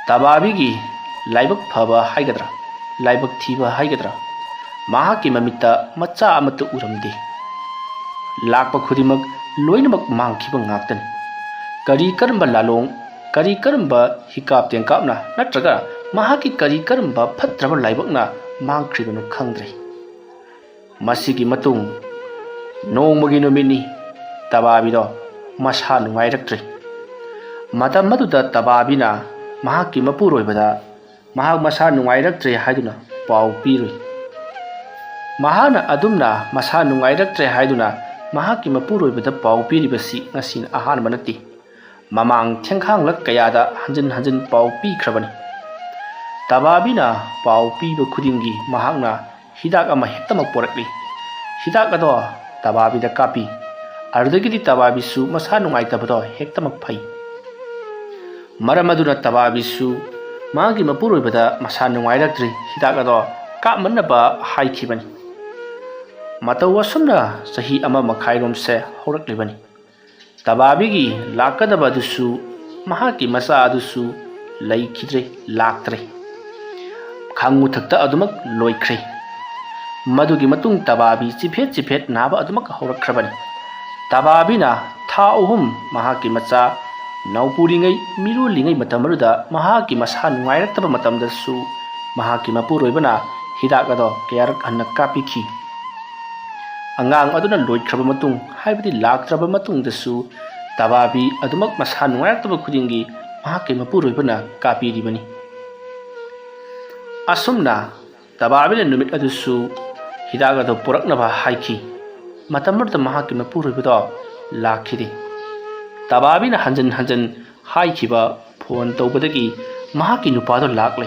ꯇꯕꯥꯕꯤꯒꯤ ꯂꯥꯏꯕꯛ ꯐꯕ ꯍꯥꯏꯒꯗ꯭ꯔꯥ, ꯂꯥꯏꯕꯛ ꯊꯤꯕ ꯍꯥꯏꯒꯗ꯭ꯔꯥ, ꯃꯍꯥꯛꯀꯤ ꯃꯃꯤꯠꯇ ꯃꯆꯥ ꯑꯃꯠꯇ ꯎꯔꯝꯗꯦ꯫ ꯂꯥꯛꯄ ꯈꯨꯗꯤꯡꯃꯛ ꯂꯣꯏꯅꯃꯛ ꯃꯥꯡꯈꯤꯕ ꯉꯥꯛꯇꯅꯤ꯫ ꯀꯔꯤ ꯀꯔꯝꯕ ꯂꯥꯂꯣꯡ, ꯀꯔꯤ ꯀꯔꯝꯕ ꯍꯤꯀꯥꯞ ꯇꯦꯡꯀꯥꯞꯅ ꯅꯠꯇ꯭ꯔꯒ ꯃꯍꯥꯛꯀꯤ ꯀꯔꯤ ꯀꯔꯝꯕ ꯐꯠꯇ꯭ꯔꯕ ꯂꯥꯏꯕꯛꯅ ꯃꯥꯡꯈ꯭ꯔꯤꯕꯅꯣ ꯈꯪꯗ꯭ꯔꯦ꯫ ꯃꯁꯤꯒꯤ ꯃꯇꯨꯡ ꯅꯣꯡꯃꯒꯤ ꯅꯨꯃꯤꯠꯅꯤ꯫ ꯇꯕꯥꯕꯤꯗꯣ ꯃꯁꯥ ꯅꯨꯡꯉꯥꯏꯔꯛꯇ꯭ꯔꯦ꯫ ꯃꯇꯝ ꯑꯗꯨꯗ ꯇꯕꯥꯕꯤꯅ ꯃꯍꯥꯛꯀꯤ ꯃꯄꯨꯔꯣꯏꯕꯗ ꯃꯍꯥꯛ ꯃꯁꯥ ꯅꯨꯡꯉꯥꯏꯔꯛꯇ꯭ꯔꯦ ꯍꯥꯏꯗꯨꯅ ꯄꯥꯎ ꯄꯤꯔꯨꯏ꯫ ꯃꯍꯥꯛꯅ ꯑꯗꯨꯝꯅ ꯃꯁꯥ ꯅꯨꯡꯉꯥꯏꯔꯛꯇ꯭ꯔꯦ ꯍꯥꯏꯗꯨꯅ ꯃꯍꯥꯛꯀꯤ ꯃꯄꯨꯔꯣꯏꯕꯗ ꯄꯥꯎ ꯄꯤꯔꯤꯕꯁꯤ ꯉꯁꯤꯅ ꯑꯍꯥꯟꯕ ꯅꯠꯇꯦ꯫ ꯃꯃꯥꯡ ꯊꯦꯡꯈꯥꯡꯂꯛ ꯀꯌꯥꯗ ꯍꯟꯖꯤꯟ ꯍꯟꯖꯤꯟ ꯄꯥꯎ ꯄꯤꯈ꯭ꯔꯕꯅꯤ꯫ ꯇꯕꯥꯕꯤꯅ ꯄꯥꯎ ꯄꯤꯕ ꯈꯨꯗꯤꯡꯒꯤ ꯃꯍꯥꯛꯅ ꯍꯤꯗꯥꯛ ꯑꯃ ꯍꯦꯛꯇꯃꯛ ꯄꯣꯔꯛꯂꯤ꯫ ꯍꯤꯗꯥꯛ ꯑꯗꯣ ꯇꯕꯥꯕꯤꯗ ꯀꯥꯞꯄꯤ꯫ ꯑꯗꯨꯗꯒꯤꯗꯤ ꯇꯕꯥꯕꯤꯁꯨ ꯃꯁꯥ ꯅꯨꯡꯉꯥꯏꯇꯕꯗꯣ ꯍꯦꯛꯇꯃꯛ ꯐꯩ꯫ ꯃꯔꯝ ꯑꯗꯨꯅ ꯇꯕꯥꯕꯤꯁꯨ ꯃꯥꯒꯤ ꯃꯄꯨꯔꯣꯏꯕꯗ ꯃꯁꯥ ꯅꯨꯡꯉꯥꯏꯔꯛꯇ꯭ꯔꯤ ꯍꯤꯗꯥꯛ ꯑꯗꯣ ꯀꯥꯞꯃꯟꯅꯕ ꯍꯥꯏꯈꯤꯕꯅꯤ꯫ ꯃꯇꯧ ꯑꯁꯨꯝꯅ ꯆꯍꯤ ꯑꯃ ꯃꯈꯥꯏꯔꯣꯝꯁꯦ ꯍꯧꯔꯛꯂꯤꯕꯅꯤ꯫ ꯇꯕꯥꯕꯤꯒꯤ ꯂꯥꯛꯀꯗꯕ ꯑꯗꯨꯁꯨ, ꯃꯍꯥꯛꯀꯤ ꯃꯆꯥ ꯑꯗꯨꯁꯨ ꯂꯩꯈꯤꯗ꯭ꯔꯦ, ꯂꯥꯛꯇ꯭ꯔꯦ꯫ ꯈꯥꯡꯉꯨꯊꯛꯇ ꯑꯗꯨꯃꯛ ꯂꯣꯏꯈ꯭ꯔꯦ꯫ ꯃꯗꯨꯒꯤ ꯃꯇꯨꯡ ꯇꯕꯥꯕꯤ ꯆꯤꯐꯦꯠ ꯆꯤꯐꯦꯠ ꯅꯥꯕ ꯑꯗꯨꯃꯛ ꯍꯧꯔꯛꯈ꯭ꯔꯕꯅꯤ꯫ ꯇꯕꯥꯕꯤꯅ ꯊꯥ ꯑꯍꯨꯝ ꯃꯍꯥꯛꯀꯤ ꯃꯆꯥ ꯅꯧꯄꯨꯔꯤꯉꯩ, ꯃꯤꯔꯣꯜꯂꯤꯉꯩ ꯃꯇꯝ ꯑꯗꯨꯗ ꯃꯍꯥꯛꯀꯤ ꯃꯁꯥ ꯅꯨꯡꯉꯥꯏꯔꯛꯇꯕ ꯃꯇꯝꯗꯁꯨ ꯃꯍꯥꯛꯀꯤ ꯃꯄꯨꯔꯣꯏꯕꯅ ꯍꯤꯗꯥꯛ ꯑꯗꯣ ꯀꯌꯥꯔꯛ ꯍꯟꯅ ꯀꯥꯞꯄꯤꯈꯤ꯫ ꯑꯉꯥꯡ ꯑꯗꯨꯅ ꯂꯣꯏꯈ꯭ꯔꯕ ꯃꯇꯨꯡ, ꯍꯥꯏꯕꯗꯤ ꯂꯥꯛꯇ꯭ꯔꯕ ꯃꯇꯨꯡꯗꯁꯨ ꯇꯕꯥꯕꯤ ꯑꯗꯨꯃꯛ ꯃꯁꯥ ꯅꯨꯡꯉꯥꯏꯔꯛꯇꯕ ꯈꯨꯗꯤꯡꯒꯤ ꯃꯍꯥꯛꯀꯤ ꯃꯄꯨꯔꯣꯏꯕꯅ ꯀꯥꯞꯄꯤꯔꯤꯕꯅꯤ꯫ ꯑꯁꯨꯝꯅ ꯇꯕꯥꯕꯤꯅ ꯅꯨꯃꯤꯠ ꯑꯗꯨꯁꯨ ꯍꯤꯗꯥꯛ ꯑꯗꯨ ꯄꯨꯔꯛꯅꯕ ꯍꯥꯏꯈꯤ꯫ ꯃꯇꯝ ꯑꯗꯨꯗ ꯃꯍꯥꯛꯀꯤ ꯃꯄꯨꯔꯣꯏꯕꯗꯣ ꯂꯥꯛꯈꯤꯗꯦ꯫ ꯇꯕꯥꯕꯤꯅ ꯍꯟꯖꯤꯟ ꯍꯟꯖꯤꯟ ꯍꯥꯏꯈꯤꯕ ꯐꯣꯟ ꯇꯧꯕꯗꯒꯤ ꯃꯍꯥꯛꯀꯤ ꯅꯨꯄꯥꯗꯣ ꯂꯥꯛꯂꯦ꯫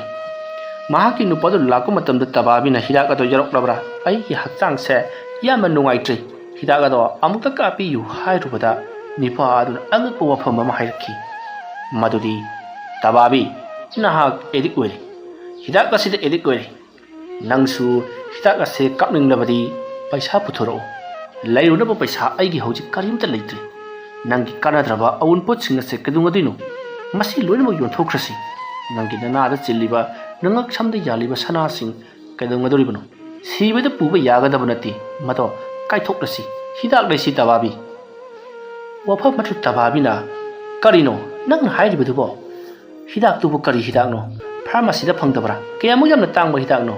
ꯃꯍꯥꯛꯀꯤ ꯅꯨꯄꯥꯗꯣ ꯂꯥꯛꯄ ꯃꯇꯝꯗ ꯇꯕꯥꯕꯤꯅ ꯍꯤꯗꯥꯛ ꯑꯗꯣ ꯌꯥꯎꯔꯛꯂꯕ꯭ꯔꯥ? "ꯑꯩꯒꯤ ꯍꯛꯆꯥꯡꯁꯦ ꯌꯥꯝꯅ ꯅꯨꯡꯉꯥꯏꯇ꯭ꯔꯦ, ꯍꯤꯗꯥꯛ ꯑꯗꯣ ꯑꯃꯨꯛꯇ ꯀꯥꯞꯄꯤꯌꯨ" ꯍꯥꯏꯔꯨꯕꯗ ꯅꯨꯄꯥ ꯑꯗꯨꯅ ꯑꯉꯛꯄ ꯋꯥꯐꯝ ꯑꯃ ꯍꯥꯏꯔꯛꯈꯤ꯫ ꯃꯗꯨꯗꯤ, "ꯇꯕꯥꯕꯤ, ꯅꯍꯥꯛ ꯑꯦꯗꯤꯛ ꯑꯣꯏꯔꯦ꯫ ꯍꯤꯗꯥꯛ ꯑꯁꯤꯗ ꯑꯦꯗꯤꯛ ꯑꯣꯏꯔꯦ꯫ ꯅꯪꯁꯨ ꯍꯤꯗꯥꯛ ꯑꯁꯦ ꯀꯥꯞꯅꯤꯡꯂꯕꯗꯤ ꯄꯩꯁꯥ ꯄꯨꯊꯣꯔꯛꯎ꯫ ꯂꯩꯔꯨꯅꯕ ꯄꯩꯁꯥ ꯑꯩꯒꯤ ꯍꯧꯖꯤꯛ ꯀꯔꯤꯝꯇ ꯂꯩꯇ꯭ꯔꯦ꯫ ꯅꯪꯒꯤ ꯀꯥꯟꯅꯗ꯭ꯔꯕ ꯑꯑꯣꯟꯄꯣꯠꯁꯤꯡ ꯑꯁꯦ ꯀꯩꯗꯧꯉꯗꯣꯏꯅꯣ? ꯃꯁꯤ ꯂꯣꯏꯅꯃꯛ ꯌꯣꯟꯊꯣꯛꯈ꯭ꯔꯁꯤ꯫ ꯅꯪꯒꯤ ꯅꯅꯥꯗ ꯆꯤꯜꯂꯤꯕ, ꯅꯉꯛꯁꯝꯗ ꯌꯥꯜꯂꯤꯕ ꯁꯅꯥꯁꯤꯡ ꯀꯩꯗꯧꯉꯗꯣꯔꯤꯕꯅꯣ? ꯁꯤꯕꯗ ꯄꯨꯕ ꯌꯥꯒꯗꯕ ꯅꯠꯇꯦ꯫ ꯃꯗꯣ ꯀꯥꯏꯊꯣꯛꯂꯁꯤ, ꯍꯤꯗꯥꯛ ꯂꯩꯁꯤ ꯇꯕꯥꯕꯤ"꯫ ꯋꯥꯐꯝ ꯑꯗꯨ ꯇꯕꯥꯕꯤꯅ, "ꯀꯔꯤꯅꯣ ꯅꯪꯅ ꯍꯥꯏꯔꯤꯕꯗꯨꯕꯣ? ꯍꯤꯗꯥꯛꯇꯨꯕꯨ ꯀꯔꯤ ꯍꯤꯗꯥꯛꯅꯣ? ꯐꯥꯔꯃꯥꯁꯤꯗ ꯐꯪꯗꯕ꯭ꯔꯥ? ꯀꯌꯥꯃꯨꯛ ꯌꯥꯝꯅ ꯇꯥꯡꯕ ꯍꯤꯗꯥꯛꯅꯣ?"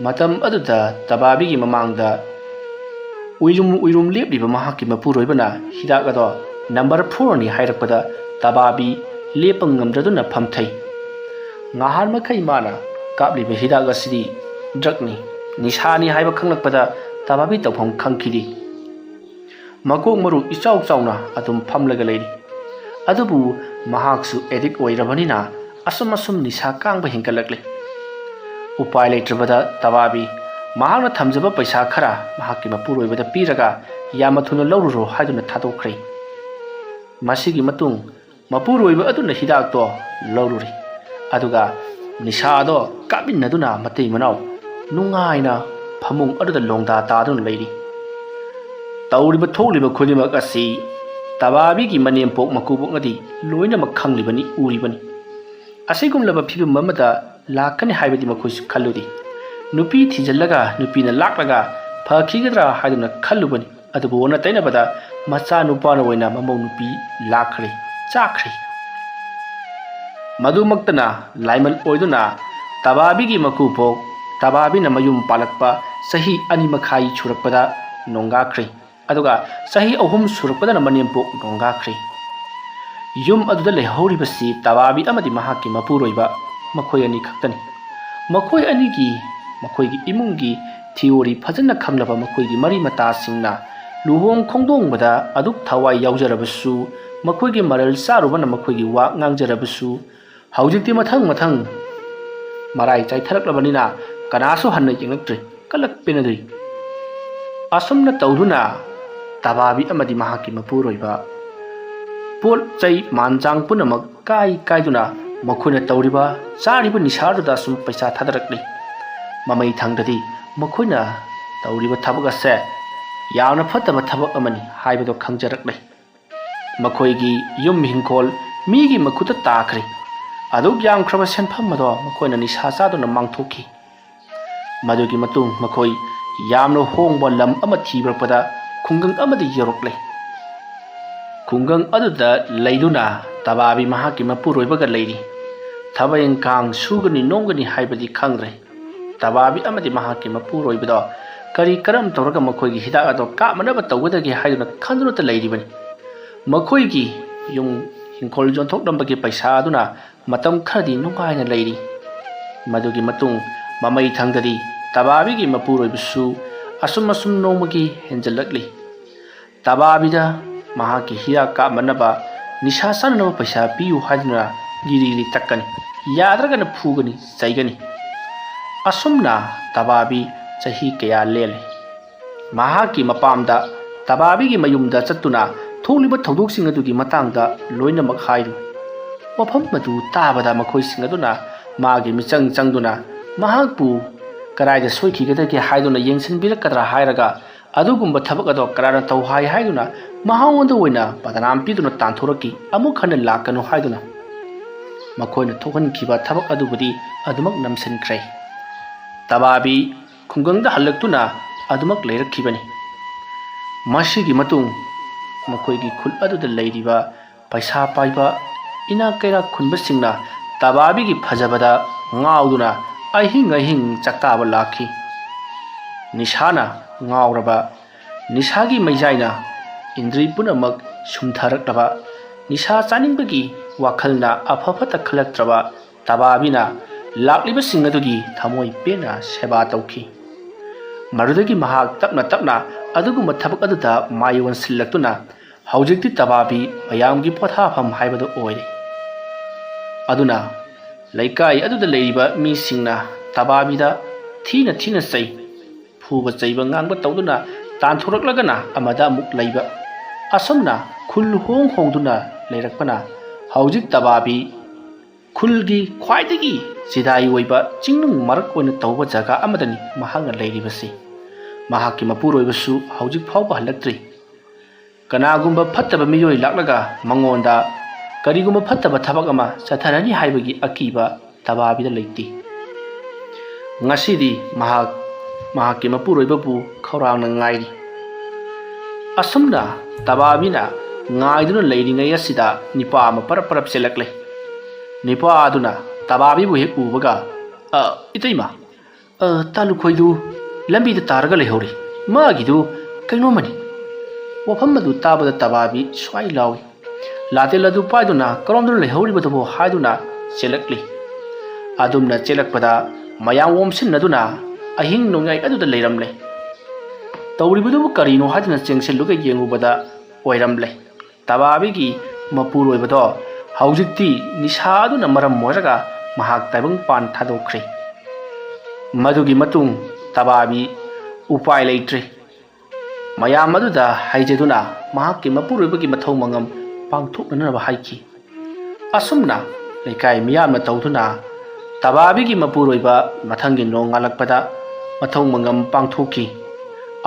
ꯃꯇꯝ ꯑꯗꯨꯗ ꯇꯕꯥꯕꯤꯒꯤ ꯃꯃꯥꯡꯗ ꯎꯏꯔꯨꯝ ꯎꯏꯔꯨꯝ ꯂꯦꯞꯂꯤꯕ ꯃꯍꯥꯛꯀꯤ ꯃꯄꯨꯔꯣꯏꯕꯅ ꯍꯤꯗꯥꯛ ꯑꯗꯣ ꯅꯝꯕꯔ ꯐꯣꯔꯅꯤ ꯍꯥꯏꯔꯛꯄꯗ ꯇꯕꯥꯕꯤ ꯂꯦꯞꯄ ꯉꯝꯗ꯭ꯔꯗꯨꯅ ꯐꯝꯊꯩ꯫ ꯉꯍꯥꯟ ꯃꯈꯩ ꯃꯥꯅ ꯀꯥꯞꯂꯤꯕ ꯍꯤꯗꯥꯛ ꯑꯁꯤꯗꯤ ꯗ꯭ꯔꯛꯅꯤ, ꯅꯤꯁꯥꯅꯤ ꯍꯥꯏꯕ ꯈꯪꯂꯛꯄꯗ ꯇꯕꯥꯕꯤ ꯇꯧꯐꯝ ꯈꯪꯈꯤꯗꯦ꯫ ꯃꯀꯣꯛ ꯃꯔꯨ ꯏꯆꯥꯎ ꯆꯥꯎꯅ ꯑꯗꯨꯝ ꯐꯝꯂꯒ ꯂꯩꯔꯤ꯫ ꯑꯗꯨꯕꯨ ꯃꯍꯥꯛꯁꯨ ꯑꯦꯗꯤꯛ ꯑꯣꯏꯔꯕꯅꯤꯅ ꯑꯁꯨꯝ ꯑꯁꯨꯝ ꯅꯤꯁꯥ ꯀꯥꯡꯕ ꯍꯦꯟꯒꯠꯂꯛꯂꯤ꯫ ꯎꯄꯥꯏ ꯂꯩꯇ꯭ꯔꯕꯗ ꯇꯕꯥꯕꯤ ꯃꯍꯥꯛꯅ ꯊꯝꯖꯕ ꯄꯩꯁꯥ ꯈꯔ ꯃꯍꯥꯛꯀꯤ ꯃꯄꯨꯔꯣꯏꯕꯗ ꯄꯤꯔꯒ ꯌꯥꯝꯅ ꯊꯨꯅ ꯂꯧꯔꯨꯔꯣ ꯍꯥꯏꯗꯨꯅ ꯊꯥꯗꯣꯛꯈ꯭ꯔꯦ꯫ ꯃꯁꯤꯒꯤ ꯃꯇꯨꯡ ꯃꯄꯨꯔꯣꯏꯕ ꯑꯗꯨꯅ ꯍꯤꯗꯥꯛꯇꯣ ꯂꯧꯔꯨꯔꯦ꯫ ꯑꯗꯨꯒ ꯅꯤꯁꯥꯗꯣ ꯀꯥꯞꯃꯤꯟꯅꯗꯨꯅ ꯃꯇꯩ ꯃꯅꯥꯎ ꯅꯨꯡꯉꯥꯏꯅ ꯐꯃꯨꯡ ꯑꯗꯨꯗ ꯂꯣꯡꯗꯥ ꯇꯥꯗꯨꯅ ꯂꯩꯔꯤ꯫ ꯇꯧꯔꯤꯕ ꯊꯣꯛꯂꯤꯕ ꯈꯨꯗꯤꯡꯃꯛ ꯑꯁꯤ ꯇꯕꯥꯕꯤꯒꯤ ꯃꯅꯦꯝꯄꯣꯛ ꯃꯀꯨꯕꯣꯛꯅꯗꯤ ꯂꯣꯏꯅꯃꯛ ꯈꯪꯂꯤꯕꯅꯤ, ꯎꯔꯤꯕꯅꯤ꯫ ꯑꯁꯤꯒꯨꯝꯂꯕ ꯐꯤꯕꯝ ꯑꯃꯗ ꯂꯥꯛꯀꯅꯤ ꯍꯥꯏꯕꯗꯤ ꯃꯈꯣꯏꯁꯨ ꯈꯜꯂꯨꯗꯦ꯫ ꯅꯨꯄꯤ ꯊꯤꯖꯤꯜꯂꯒ ꯅꯨꯄꯤꯅ ꯂꯥꯛꯂꯒ ꯐꯈꯤꯒꯗ꯭ꯔꯥ ꯍꯥꯏꯗꯨꯅ ꯈꯜꯂꯨꯕꯅꯤ꯫ ꯑꯗꯨꯕꯨ ꯑꯣꯟꯅ ꯇꯩꯅꯕꯗ ꯃꯆꯥ ꯅꯨꯄꯥꯅ ꯑꯣꯏꯅ ꯃꯃꯧ ꯅꯨꯄꯤ ꯂꯥꯛꯈ꯭ꯔꯦ, ꯆꯥꯈ꯭ꯔꯦ꯫ ꯃꯗꯨꯃꯛꯇꯅ ꯂꯥꯏꯃꯜ ꯑꯣꯏꯗꯨꯅ ꯇꯕꯥꯕꯤꯒꯤ ꯃꯀꯨꯕꯣꯛ, ꯇꯕꯥꯕꯤꯅ ꯃꯌꯨꯝ ꯄꯥꯜꯂꯛꯄ ꯆꯍꯤ ꯑꯅꯤ ꯃꯈꯥꯏ ꯁꯨꯔꯛꯄꯗ ꯅꯣꯡꯒꯥꯈ꯭ꯔꯦ꯫ ꯑꯗꯨꯒ ꯆꯍꯤ ꯑꯍꯨꯝ ꯁꯨꯔꯛꯄꯗꯅ ꯃꯅꯦꯝꯄꯣꯛ ꯅꯣꯡꯒꯥꯈ꯭ꯔꯦ꯫ ꯌꯨꯝ ꯑꯗꯨꯗ ꯂꯩꯍꯧꯔꯤꯕꯁꯤ ꯇꯕꯥꯕꯤ ꯑꯃꯗꯤ ꯃꯍꯥꯛꯀꯤ ꯃꯄꯨꯔꯣꯏꯕ ꯃꯈꯣꯏ ꯑꯅꯤ ꯈꯛꯇꯅꯤ꯫ ꯃꯈꯣꯏ ꯑꯅꯤꯒꯤ, ꯃꯈꯣꯏꯒꯤ ꯏꯃꯨꯡꯒꯤ ꯊꯤꯑꯣꯔꯤ ꯐꯖꯅ ꯈꯪꯂꯕ ꯃꯈꯣꯏꯒꯤ ꯃꯔꯤ ꯃꯇꯥꯁꯤꯡꯅ ꯂꯨꯍꯣꯡ ꯈꯣꯡꯗꯣꯡꯕꯗ ꯑꯗꯨꯛ ꯊꯋꯥꯏ ꯌꯥꯎꯖꯔꯕꯁꯨ, ꯃꯈꯣꯏꯒꯤ ꯃꯔꯜ ꯆꯥꯔꯨꯕꯅ ꯃꯈꯣꯏꯒꯤ ꯋꯥ ꯉꯥꯡꯖꯔꯕꯁꯨ, ꯍꯧꯖꯤꯛꯇꯤ ꯃꯊꯪ ꯃꯊꯪ ꯃꯔꯥꯏ ꯆꯥꯏꯊꯔꯛꯂꯕꯅꯤꯅ ꯀꯅꯥꯁꯨ ꯍꯟꯅ ꯌꯦꯡꯂꯛꯇ꯭ꯔꯦ, ꯀꯂꯛ ꯄꯦꯟꯅꯗ꯭ꯔꯤ꯫ ꯑꯁꯨꯝꯅ ꯇꯧꯗꯨꯅ ꯇꯕꯥꯕꯤ ꯑꯃꯗꯤ ꯃꯍꯥꯛꯀꯤ ꯃꯄꯨꯔꯣꯏꯕ ꯄꯣꯠ ꯆꯩ ꯃꯥꯟꯖꯥꯡ ꯄꯨꯝꯅꯃꯛ ꯀꯥꯏ ꯀꯥꯏꯗꯨꯅ ꯃꯈꯣꯏꯅ ꯇꯧꯔꯤꯕ ꯆꯥꯔꯤꯕ ꯅꯤꯁꯥꯗꯨꯗ ꯁꯨꯝ ꯄꯩꯁꯥ ꯊꯥꯗꯔꯛꯂꯤ꯫ ꯃꯃꯩ ꯊꯪꯗꯗꯤ ꯃꯈꯣꯏꯅ ꯇꯧꯔꯤꯕ ꯊꯕꯛ ꯑꯁꯦ ꯌꯥꯝꯅ ꯐꯠꯇꯕ ꯊꯕꯛ ꯑꯃꯅꯤ ꯍꯥꯏꯕꯗꯣ ꯈꯪꯖꯔꯛꯂꯦ꯫ ꯃꯈꯣꯏꯒꯤ ꯌꯨꯝ ꯍꯤꯡꯈꯣꯜ ꯃꯤꯒꯤ ꯃꯈꯨꯠꯇ ꯇꯥꯈ꯭ꯔꯦ꯫ ꯑꯗꯨꯛ ꯌꯥꯝꯈ꯭ꯔꯕ ꯁꯦꯟꯐꯝ ꯑꯗꯣ ꯃꯈꯣꯏꯅ ꯅꯤꯁꯥ ꯆꯥꯗꯨꯅ ꯃꯥꯡꯊꯣꯛꯈꯤ꯫ ꯃꯗꯨꯒꯤ ꯃꯇꯨꯡ ꯃꯈꯣꯏ ꯌꯥꯝꯅ ꯍꯣꯡꯕ ꯂꯝ ꯑꯃ ꯊꯤꯕꯤꯔꯛꯄꯗ ꯈꯨꯡꯒꯪ ꯑꯃꯗ ꯌꯧꯔꯛꯂꯦ꯫ ꯈꯨꯡꯒꯪ ꯑꯗꯨꯗ ꯂꯩꯗꯨꯅ ꯇꯕꯥꯕꯤ ꯃꯍꯥꯛꯀꯤ ꯃꯄꯨꯔꯣꯏꯕꯒ ꯂꯩꯔꯤ꯫ ꯊꯕꯛ ꯏꯪꯈꯥꯡ ꯁꯨꯒꯅꯤ ꯅꯣꯝꯒꯅꯤ ꯍꯥꯏꯕꯗꯤ ꯈꯪꯗ꯭ꯔꯦ꯫ ꯇꯕꯥꯕꯤ ꯑꯃꯗꯤ ꯃꯍꯥꯛꯀꯤ ꯃꯄꯨꯔꯣꯏꯕꯗꯣ ꯀꯔꯤ ꯀꯔꯝ ꯇꯧꯔꯒ ꯃꯈꯣꯏꯒꯤ ꯍꯤꯗꯥꯛ ꯑꯗꯣ ꯀꯥꯞꯅꯅꯕ ꯇꯧꯒꯗꯒꯦ ꯍꯥꯏꯗꯨꯅ ꯈꯟꯗꯨꯅꯇ ꯂꯩꯔꯤꯕꯅꯤ꯫ ꯃꯈꯣꯏꯒꯤ ꯌꯨꯝ ꯏꯪꯈꯣꯜ ꯌꯣꯟꯊꯣꯛꯂꯝꯕꯒꯤ ꯄꯩꯁꯥ ꯑꯗꯨꯅ ꯃꯇꯝ ꯈꯔꯗꯤ ꯅꯨꯡꯉꯥꯏꯅ ꯂꯩꯔꯤ꯫ ꯃꯗꯨꯒꯤ ꯃꯇꯨꯡ ꯃꯃꯩ ꯊꯪꯗꯗꯤ ꯇꯕꯥꯕꯤꯒꯤ ꯃꯄꯨꯔꯣꯏꯕꯁꯨ ꯑꯁꯨꯝ ꯑꯁꯨꯝ ꯅꯣꯡꯃꯒꯤ ꯍꯦꯟꯖꯜꯂꯛꯂꯤ꯫ ꯇꯕꯥꯕꯤꯗ ꯃꯍꯥꯛꯀꯤ ꯍꯤꯗꯥꯛ ꯀꯥꯞꯅꯅꯕ, ꯅꯤꯁꯥ ꯆꯥꯅꯅꯕ ꯄꯩꯁꯥ ꯄꯤꯌꯨ ꯍꯥꯏꯗꯨꯅ ꯒꯤꯔꯤ ꯒꯤꯔꯤ ꯇꯛꯀꯅꯤ, ꯌꯥꯗ꯭ꯔꯒꯅ ꯐꯨꯒꯅꯤ, ꯆꯩꯒꯅꯤ꯫ ꯑꯁꯨꯝꯅ ꯇꯕꯥꯕꯤ ꯆꯍꯤ ꯀꯌꯥ ꯂꯦꯜꯂꯤ꯫ ꯃꯍꯥꯛꯀꯤ ꯃꯄꯥꯝꯗ ꯇꯕꯥꯕꯤꯒꯤ ꯃꯌꯨꯝꯗ ꯆꯠꯇꯨꯅ ꯊꯣꯛꯂꯤꯕ ꯊꯧꯗꯣꯛꯁꯤꯡ ꯑꯗꯨꯒꯤ ꯃꯇꯥꯡꯗ ꯂꯣꯏꯅꯃꯛ ꯍꯥꯏꯔꯤ꯫ ꯋꯥꯐꯝ ꯑꯗꯨ ꯇꯥꯕꯗ ꯃꯈꯣꯏꯁꯤꯡ ꯑꯗꯨꯅ ꯃꯥꯒꯤ ꯃꯤꯆꯪ ꯆꯪꯗꯨꯅ ꯃꯍꯥꯛꯄꯨ ꯀꯗꯥꯏꯗ ꯁꯣꯏꯈꯤꯒꯗꯒꯦ ꯍꯥꯏꯗꯨꯅ ꯌꯦꯡꯁꯤꯟꯕꯤꯔꯛꯀꯗ꯭ꯔꯥ ꯍꯥꯏꯔꯒ, ꯑꯗꯨꯒꯨꯝꯕ ꯊꯕꯛ ꯑꯗꯣ ꯀꯅꯥꯅ ꯇꯧ ꯍꯥꯏ ꯍꯥꯏꯗꯨꯅ ꯃꯍꯥꯛꯉꯣꯟꯗ ꯑꯣꯏꯅ ꯕꯗꯅꯥꯝ ꯄꯤꯗꯨꯅ ꯇꯥꯟꯊꯣꯔꯛꯈꯤ꯫ ꯑꯃꯨꯛ ꯍꯟꯅ ꯂꯥꯛꯀꯅꯨ ꯍꯥꯏꯗꯨꯅ ꯃꯈꯣꯏꯅ ꯊꯣꯛꯍꯟꯈꯤꯕ ꯊꯕꯛ ꯑꯗꯨꯕꯨꯗꯤ ꯑꯗꯨꯃꯛ ꯅꯝꯁꯤꯟꯈ꯭ꯔꯦ꯫ ꯇꯕꯥꯕꯤ ꯈꯨꯡꯒꯪꯗ ꯍꯜꯂꯛꯇꯨꯅ ꯑꯗꯨꯃꯛ ꯂꯩꯔꯛꯈꯤꯕꯅꯤ꯫ ꯃꯁꯤꯒꯤ ꯃꯇꯨꯡ ꯃꯈꯣꯏꯒꯤ ꯈꯨꯜ ꯑꯗꯨꯗ ꯂꯩꯔꯤꯕ ꯄꯩꯁꯥ ꯄꯥꯏꯕ ꯏꯅꯥꯛ ꯀꯩꯔꯥꯛ ꯈꯨꯟꯕꯁꯤꯡꯅ ꯇꯕꯥꯕꯤꯒꯤ ꯐꯖꯕꯗ ꯉꯥꯎꯗꯨꯅ ꯑꯍꯤꯡ ꯑꯍꯤꯡ ꯆꯥꯛꯇꯥꯕ ꯂꯥꯛꯈꯤ꯫ ꯅꯤꯁꯥꯅ ꯉꯥꯎꯔꯕ, ꯅꯤꯁꯥꯒꯤ ꯃꯩꯖꯥꯏꯅ ꯏꯟꯗ꯭ꯔꯤ ꯄꯨꯝꯅꯃꯛ ꯁꯨꯝꯊꯔꯛꯂꯕ, ꯅꯤꯁꯥ ꯆꯥꯅꯤꯡꯕꯒꯤ ꯋꯥꯈꯜꯅ ꯑꯐ ꯐꯠꯇ ꯈꯜꯂꯛꯇ꯭ꯔꯕ ꯇꯕꯥꯕꯤꯅ ꯂꯥꯛꯂꯤꯕꯁꯤꯡ ꯑꯗꯨꯒꯤ ꯊꯃꯣꯏ ꯄꯦꯟꯅ ꯁꯦꯕꯥ ꯇꯧꯈꯤ꯫ ꯃꯗꯨꯗꯒꯤ ꯃꯍꯥꯛ ꯇꯞꯅ ꯇꯞꯅ ꯑꯗꯨꯒꯨꯝꯕ ꯊꯕꯛ ꯑꯗꯨꯗ ꯃꯥꯏ ꯑꯣꯟꯁꯤꯜꯂꯛꯇꯨꯅ ꯍꯧꯖꯤꯛꯇꯤ ꯇꯕꯥꯕꯤ ꯃꯌꯥꯝꯒꯤ ꯄꯣꯊꯥꯐꯝ ꯍꯥꯏꯕꯗꯨ ꯑꯣꯏꯔꯦ꯫ ꯑꯗꯨꯅ ꯂꯩꯀꯥꯏ ꯑꯗꯨꯗ ꯂꯩꯔꯤꯕ ꯃꯤꯁꯤꯡꯅ ꯇꯕꯥꯕꯤꯗ ꯊꯤꯅ ꯊꯤꯅ ꯆꯩ, ꯐꯨꯕ ꯆꯩꯕ ꯉꯥꯡꯕ ꯇꯧꯗꯨꯅ ꯇꯥꯟꯊꯣꯔꯛꯂꯒꯅ ꯑꯃꯗ ꯑꯃꯨꯛ ꯂꯩꯕ, ꯑꯁꯨꯝꯅ ꯈꯨꯜ ꯍꯣꯡ ꯍꯣꯡꯗꯨꯅ ꯂꯩꯔꯛꯄꯅ ꯍꯧꯖꯤꯛ ꯇꯕꯥꯕꯤ ꯈꯨꯜꯒꯤ ꯈ꯭ꯋꯥꯏꯗꯒꯤ ꯆꯤꯗꯥꯏ ꯑꯣꯏꯕ ꯆꯤꯡꯅꯨꯡ ꯃꯔꯛ ꯑꯣꯏꯅ ꯇꯧꯕ ꯖꯒꯥ ꯑꯃꯗꯅꯤ ꯃꯍꯥꯛꯅ ꯂꯩꯔꯤꯕꯁꯤ꯫ ꯃꯍꯥꯛꯀꯤ ꯃꯄꯨꯔꯣꯏꯕꯁꯨ ꯍꯧꯖꯤꯛ ꯐꯥꯎꯕ ꯍꯜꯂꯛꯇ꯭ꯔꯤ꯫ ꯀꯅꯥꯒꯨꯝꯕ ꯐꯠꯇꯕ ꯃꯤꯑꯣꯏ ꯂꯥꯛꯂꯒ ꯃꯉꯣꯟꯗ ꯀꯔꯤꯒꯨꯝꯕ ꯐꯠꯇꯕ ꯊꯕꯛ ꯑꯃ ꯆꯠꯊꯔꯅꯤ ꯍꯥꯏꯕꯒꯤ ꯑꯀꯤꯕ ꯇꯕꯥꯕꯤꯗ ꯂꯩꯇꯦ꯫ ꯉꯁꯤꯗꯤ ꯃꯍꯥꯛ ꯃꯍꯥꯛꯀꯤ ꯃꯄꯨꯔꯣꯏꯕꯕꯨ ꯈꯧꯔꯥꯡꯅ ꯉꯥꯏꯔꯤ꯫ ꯑꯁꯨꯝꯅ ꯇꯕꯥꯕꯤꯅ ꯉꯥꯏꯗꯨꯅ ꯂꯩꯔꯤꯉꯩ ꯑꯁꯤꯗ ꯅꯤꯄꯥ ꯑꯃ ꯄꯔꯞ ꯄꯔꯞ ꯆꯦꯜꯂꯛꯂꯦ꯫ ꯅꯤꯄꯥ ꯑꯗꯨꯅ ꯇꯕꯥꯕꯤꯕꯨ ꯍꯦꯛ ꯎꯕꯒ, "ꯑ, ꯏꯇꯩꯃ, ꯑ, ꯇꯥꯂꯨꯈꯣꯏꯗꯨ ꯂꯝꯕꯤꯗ ꯇꯥꯔꯒ ꯂꯩꯍꯧꯔꯦ꯫ ꯃꯥꯒꯤꯗꯨ ꯀꯩꯅꯣꯝꯃꯅꯤ꯫" ꯋꯥꯐꯝ ꯑꯗꯨ ꯇꯥꯕꯗ ꯇꯕꯥꯕꯤ ꯁ꯭ꯋꯥꯏ ꯂꯥꯎꯏ꯫ ꯂꯥꯇꯦꯜ ꯑꯗꯨ ꯄꯥꯏꯗꯨꯅ ꯀꯔꯣꯝꯗꯅ ꯂꯩꯍꯧꯔꯤꯕꯗꯨꯕꯨ ꯍꯥꯏꯗꯨꯅ ꯆꯦꯜꯂꯛꯂꯤ꯫ ꯑꯗꯨꯝꯅ ꯆꯦꯜꯂꯛꯄꯗ ꯃꯌꯥꯝ ꯑꯣꯝꯁꯤꯟꯅꯗꯨꯅ ꯑꯍꯤꯡ ꯅꯣꯡꯌꯥꯏ ꯑꯗꯨꯗ ꯂꯩꯔꯝꯂꯦ꯫ ꯇꯧꯔꯤꯕꯗꯨꯕꯨ ꯀꯔꯤꯅꯣ ꯍꯥꯏꯗꯨꯅ ꯆꯦꯡꯁꯤꯜꯂꯨꯒ ꯌꯦꯡꯉꯨꯕꯗ ꯑꯣꯏꯔꯝꯂꯦ꯫ ꯇꯕꯥꯕꯤꯒꯤ ꯃꯄꯨꯔꯣꯏꯕꯗꯣ ꯍꯧꯖꯤꯛꯇꯤ ꯅꯤꯁꯥ ꯑꯗꯨꯅ ꯃꯔꯝ ꯑꯣꯏꯔꯒ ꯃꯍꯥꯛ ꯇꯥꯏꯕꯪꯄꯥꯟ ꯊꯥꯗꯣꯛꯈ꯭ꯔꯦ꯫ ꯃꯗꯨꯒꯤ ꯃꯇꯨꯡ ꯇꯕꯥꯕꯤ ꯎꯄꯥꯏ ꯂꯩꯇ꯭ꯔꯦ꯫ ꯃꯌꯥꯝ ꯑꯗꯨꯗ ꯍꯥꯏꯖꯗꯨꯅ ꯃꯍꯥꯛꯀꯤ ꯃꯄꯨꯔꯣꯏꯕꯒꯤ ꯃꯊꯧ ꯃꯉꯝ ꯄꯥꯡꯊꯣꯛꯅꯅꯕ ꯍꯥꯏꯈꯤ꯫ ꯑꯁꯨꯝꯅ ꯂꯩꯀꯥꯏ ꯃꯤꯌꯥꯝꯅ ꯇꯧꯗꯨꯅ ꯇꯕꯥꯕꯤꯒꯤ ꯃꯄꯨꯔꯣꯏꯕ ꯃꯊꯪꯒꯤ ꯅꯣꯡꯉꯥꯜꯂꯛꯄꯗ ꯃꯊꯧ ꯃꯉꯝ ꯄꯥꯡꯊꯣꯛꯈꯤ꯫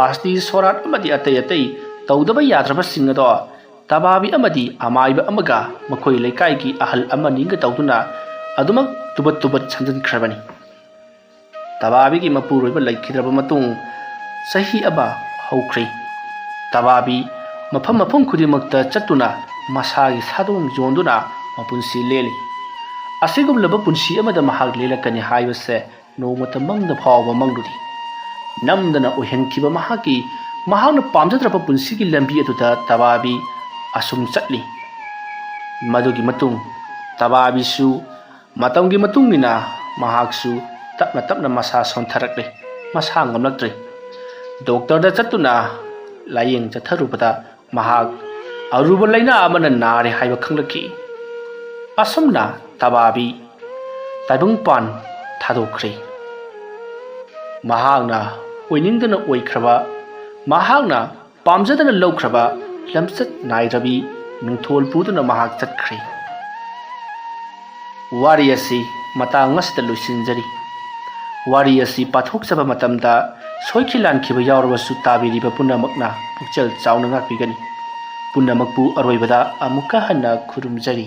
ꯑꯥꯁꯇꯤ ꯁꯣꯔꯥꯠ ꯑꯃꯗꯤ ꯑꯇꯩ ꯑꯇꯩ ꯇꯧꯗꯕ ꯌꯥꯗ꯭ꯔꯕꯁꯤꯡ ꯑꯗꯣ ꯇꯕꯥꯕꯤ ꯑꯃꯗꯤ ꯑꯃꯥꯏꯕ ꯑꯃꯒ ꯃꯈꯣꯏ ꯂꯩꯀꯥꯏꯒꯤ ꯑꯍꯜ ꯑꯃꯅꯤꯒ ꯇꯧꯗꯨꯅ ꯑꯗꯨꯃꯛ ꯇꯨꯕꯠ ꯇꯨꯕꯠ ꯁꯝꯖꯤꯟꯈ꯭ꯔꯕꯅꯤ꯫ ꯇꯕꯥꯕꯤꯒꯤ ꯃꯄꯨꯔꯣꯏꯕ ꯂꯩꯈꯤꯗ꯭ꯔꯕ ꯃꯇꯨꯡ ꯆꯍꯤ ꯑꯃ ꯍꯧꯈ꯭ꯔꯦ꯫ ꯇꯕꯥꯕꯤ ꯃꯐꯝ ꯃꯐꯝ ꯈꯨꯗꯤꯡꯃꯛꯇ ꯆꯠꯇꯨꯅ ꯃꯁꯥꯒꯤ ꯁꯥꯗꯣꯡ ꯌꯣꯟꯗꯨꯅ ꯃꯄꯨꯟꯁꯤ ꯂꯦꯜꯂꯤ꯫ ꯑꯁꯤꯒꯨꯝꯂꯕ ꯄꯨꯟꯁꯤ ꯑꯃꯗ ꯃꯍꯥꯛ ꯂꯦꯜꯂꯛꯀꯅꯤ ꯍꯥꯏꯕꯁꯦ ꯅꯣꯡꯃꯇ ꯃꯪꯗ ꯐꯥꯎꯕ ꯃꯪꯂꯨꯗꯦ꯫ ꯅꯝꯗꯅ ꯑꯣꯏꯍꯟꯈꯤꯕ ꯃꯍꯥꯛꯀꯤ, ꯃꯍꯥꯛꯅ ꯄꯥꯝꯖꯗ꯭ꯔꯕ ꯄꯨꯟꯁꯤꯒꯤ ꯂꯝꯕꯤ ꯑꯗꯨꯗ ꯇꯕꯥꯕꯤ ꯑꯁꯨꯝ ꯆꯠꯂꯤ꯫ ꯃꯗꯨꯒꯤ ꯃꯇꯨꯡ ꯇꯕꯥꯕꯤꯁꯨ ꯃꯇꯝꯒꯤ ꯃꯇꯨꯡ ꯏꯟꯅ ꯃꯍꯥꯛꯁꯨ ꯇꯞꯅ ꯇꯞꯅ ꯃꯁꯥ ꯁꯣꯟꯊꯔꯛꯂꯦ꯫ ꯃꯁꯥ ꯉꯝꯂꯛꯇ꯭ꯔꯦ꯫ ꯗꯣꯛꯇꯔꯗ ꯆꯠꯇꯨꯅ ꯂꯥꯌꯦꯡ ꯆꯠꯊꯔꯨꯕꯗ ꯃꯍꯥꯛ ꯑꯔꯨꯕ ꯂꯥꯏꯅꯥ ꯑꯃꯅ ꯅꯥꯔꯦ ꯍꯥꯏꯕ ꯈꯪꯂꯛꯈꯤ꯫ ꯑꯁꯨꯝꯅ ꯇꯕꯥꯕꯤ ꯇꯥꯏꯕꯪꯄꯥꯟ ꯊꯥꯗꯣꯛꯈ꯭ꯔꯦ꯫ ꯃꯍꯥꯛꯅ ꯑꯣꯏꯅꯤꯡꯗꯅ ꯑꯣꯏꯈ꯭ꯔꯕ, ꯃꯍꯥꯛꯅ ꯄꯥꯝꯖꯗꯅ ꯂꯧꯈ꯭ꯔꯕ ꯂꯝꯆꯠ ꯅꯥꯏꯗ꯭ꯔꯕꯤ ꯃꯤꯡꯊꯣꯜ ꯄꯨꯗꯨꯅ ꯃꯍꯥꯛ ꯆꯠꯈ꯭ꯔꯦ꯫ ꯋꯥꯔꯤ ꯑꯁꯤ ꯃꯇꯥꯡ ꯑꯁꯤꯗ ꯂꯣꯏꯁꯤꯟꯖꯔꯤ꯫ ꯋꯥꯔꯤ ꯑꯁꯤ ꯄꯥꯊꯣꯛꯆꯕ ꯃꯇꯝꯗ ꯁꯣꯏꯈꯤ ꯂꯥꯟꯈꯤꯕ ꯌꯥꯎꯔꯕꯁꯨ ꯇꯥꯕꯤꯔꯤꯕ ꯄꯨꯝꯅꯃꯛꯅ ꯄꯨꯛꯆꯦꯜ ꯆꯥꯎꯅ ꯉꯥꯛꯄꯤꯒꯅꯤ꯫ ꯄꯨꯝꯅꯃꯛꯄꯨ ꯑꯔꯣꯏꯕꯗ ꯑꯃꯨꯛꯀ ꯍꯟꯅ ꯈꯨꯔꯨꯝꯖꯔꯤ꯫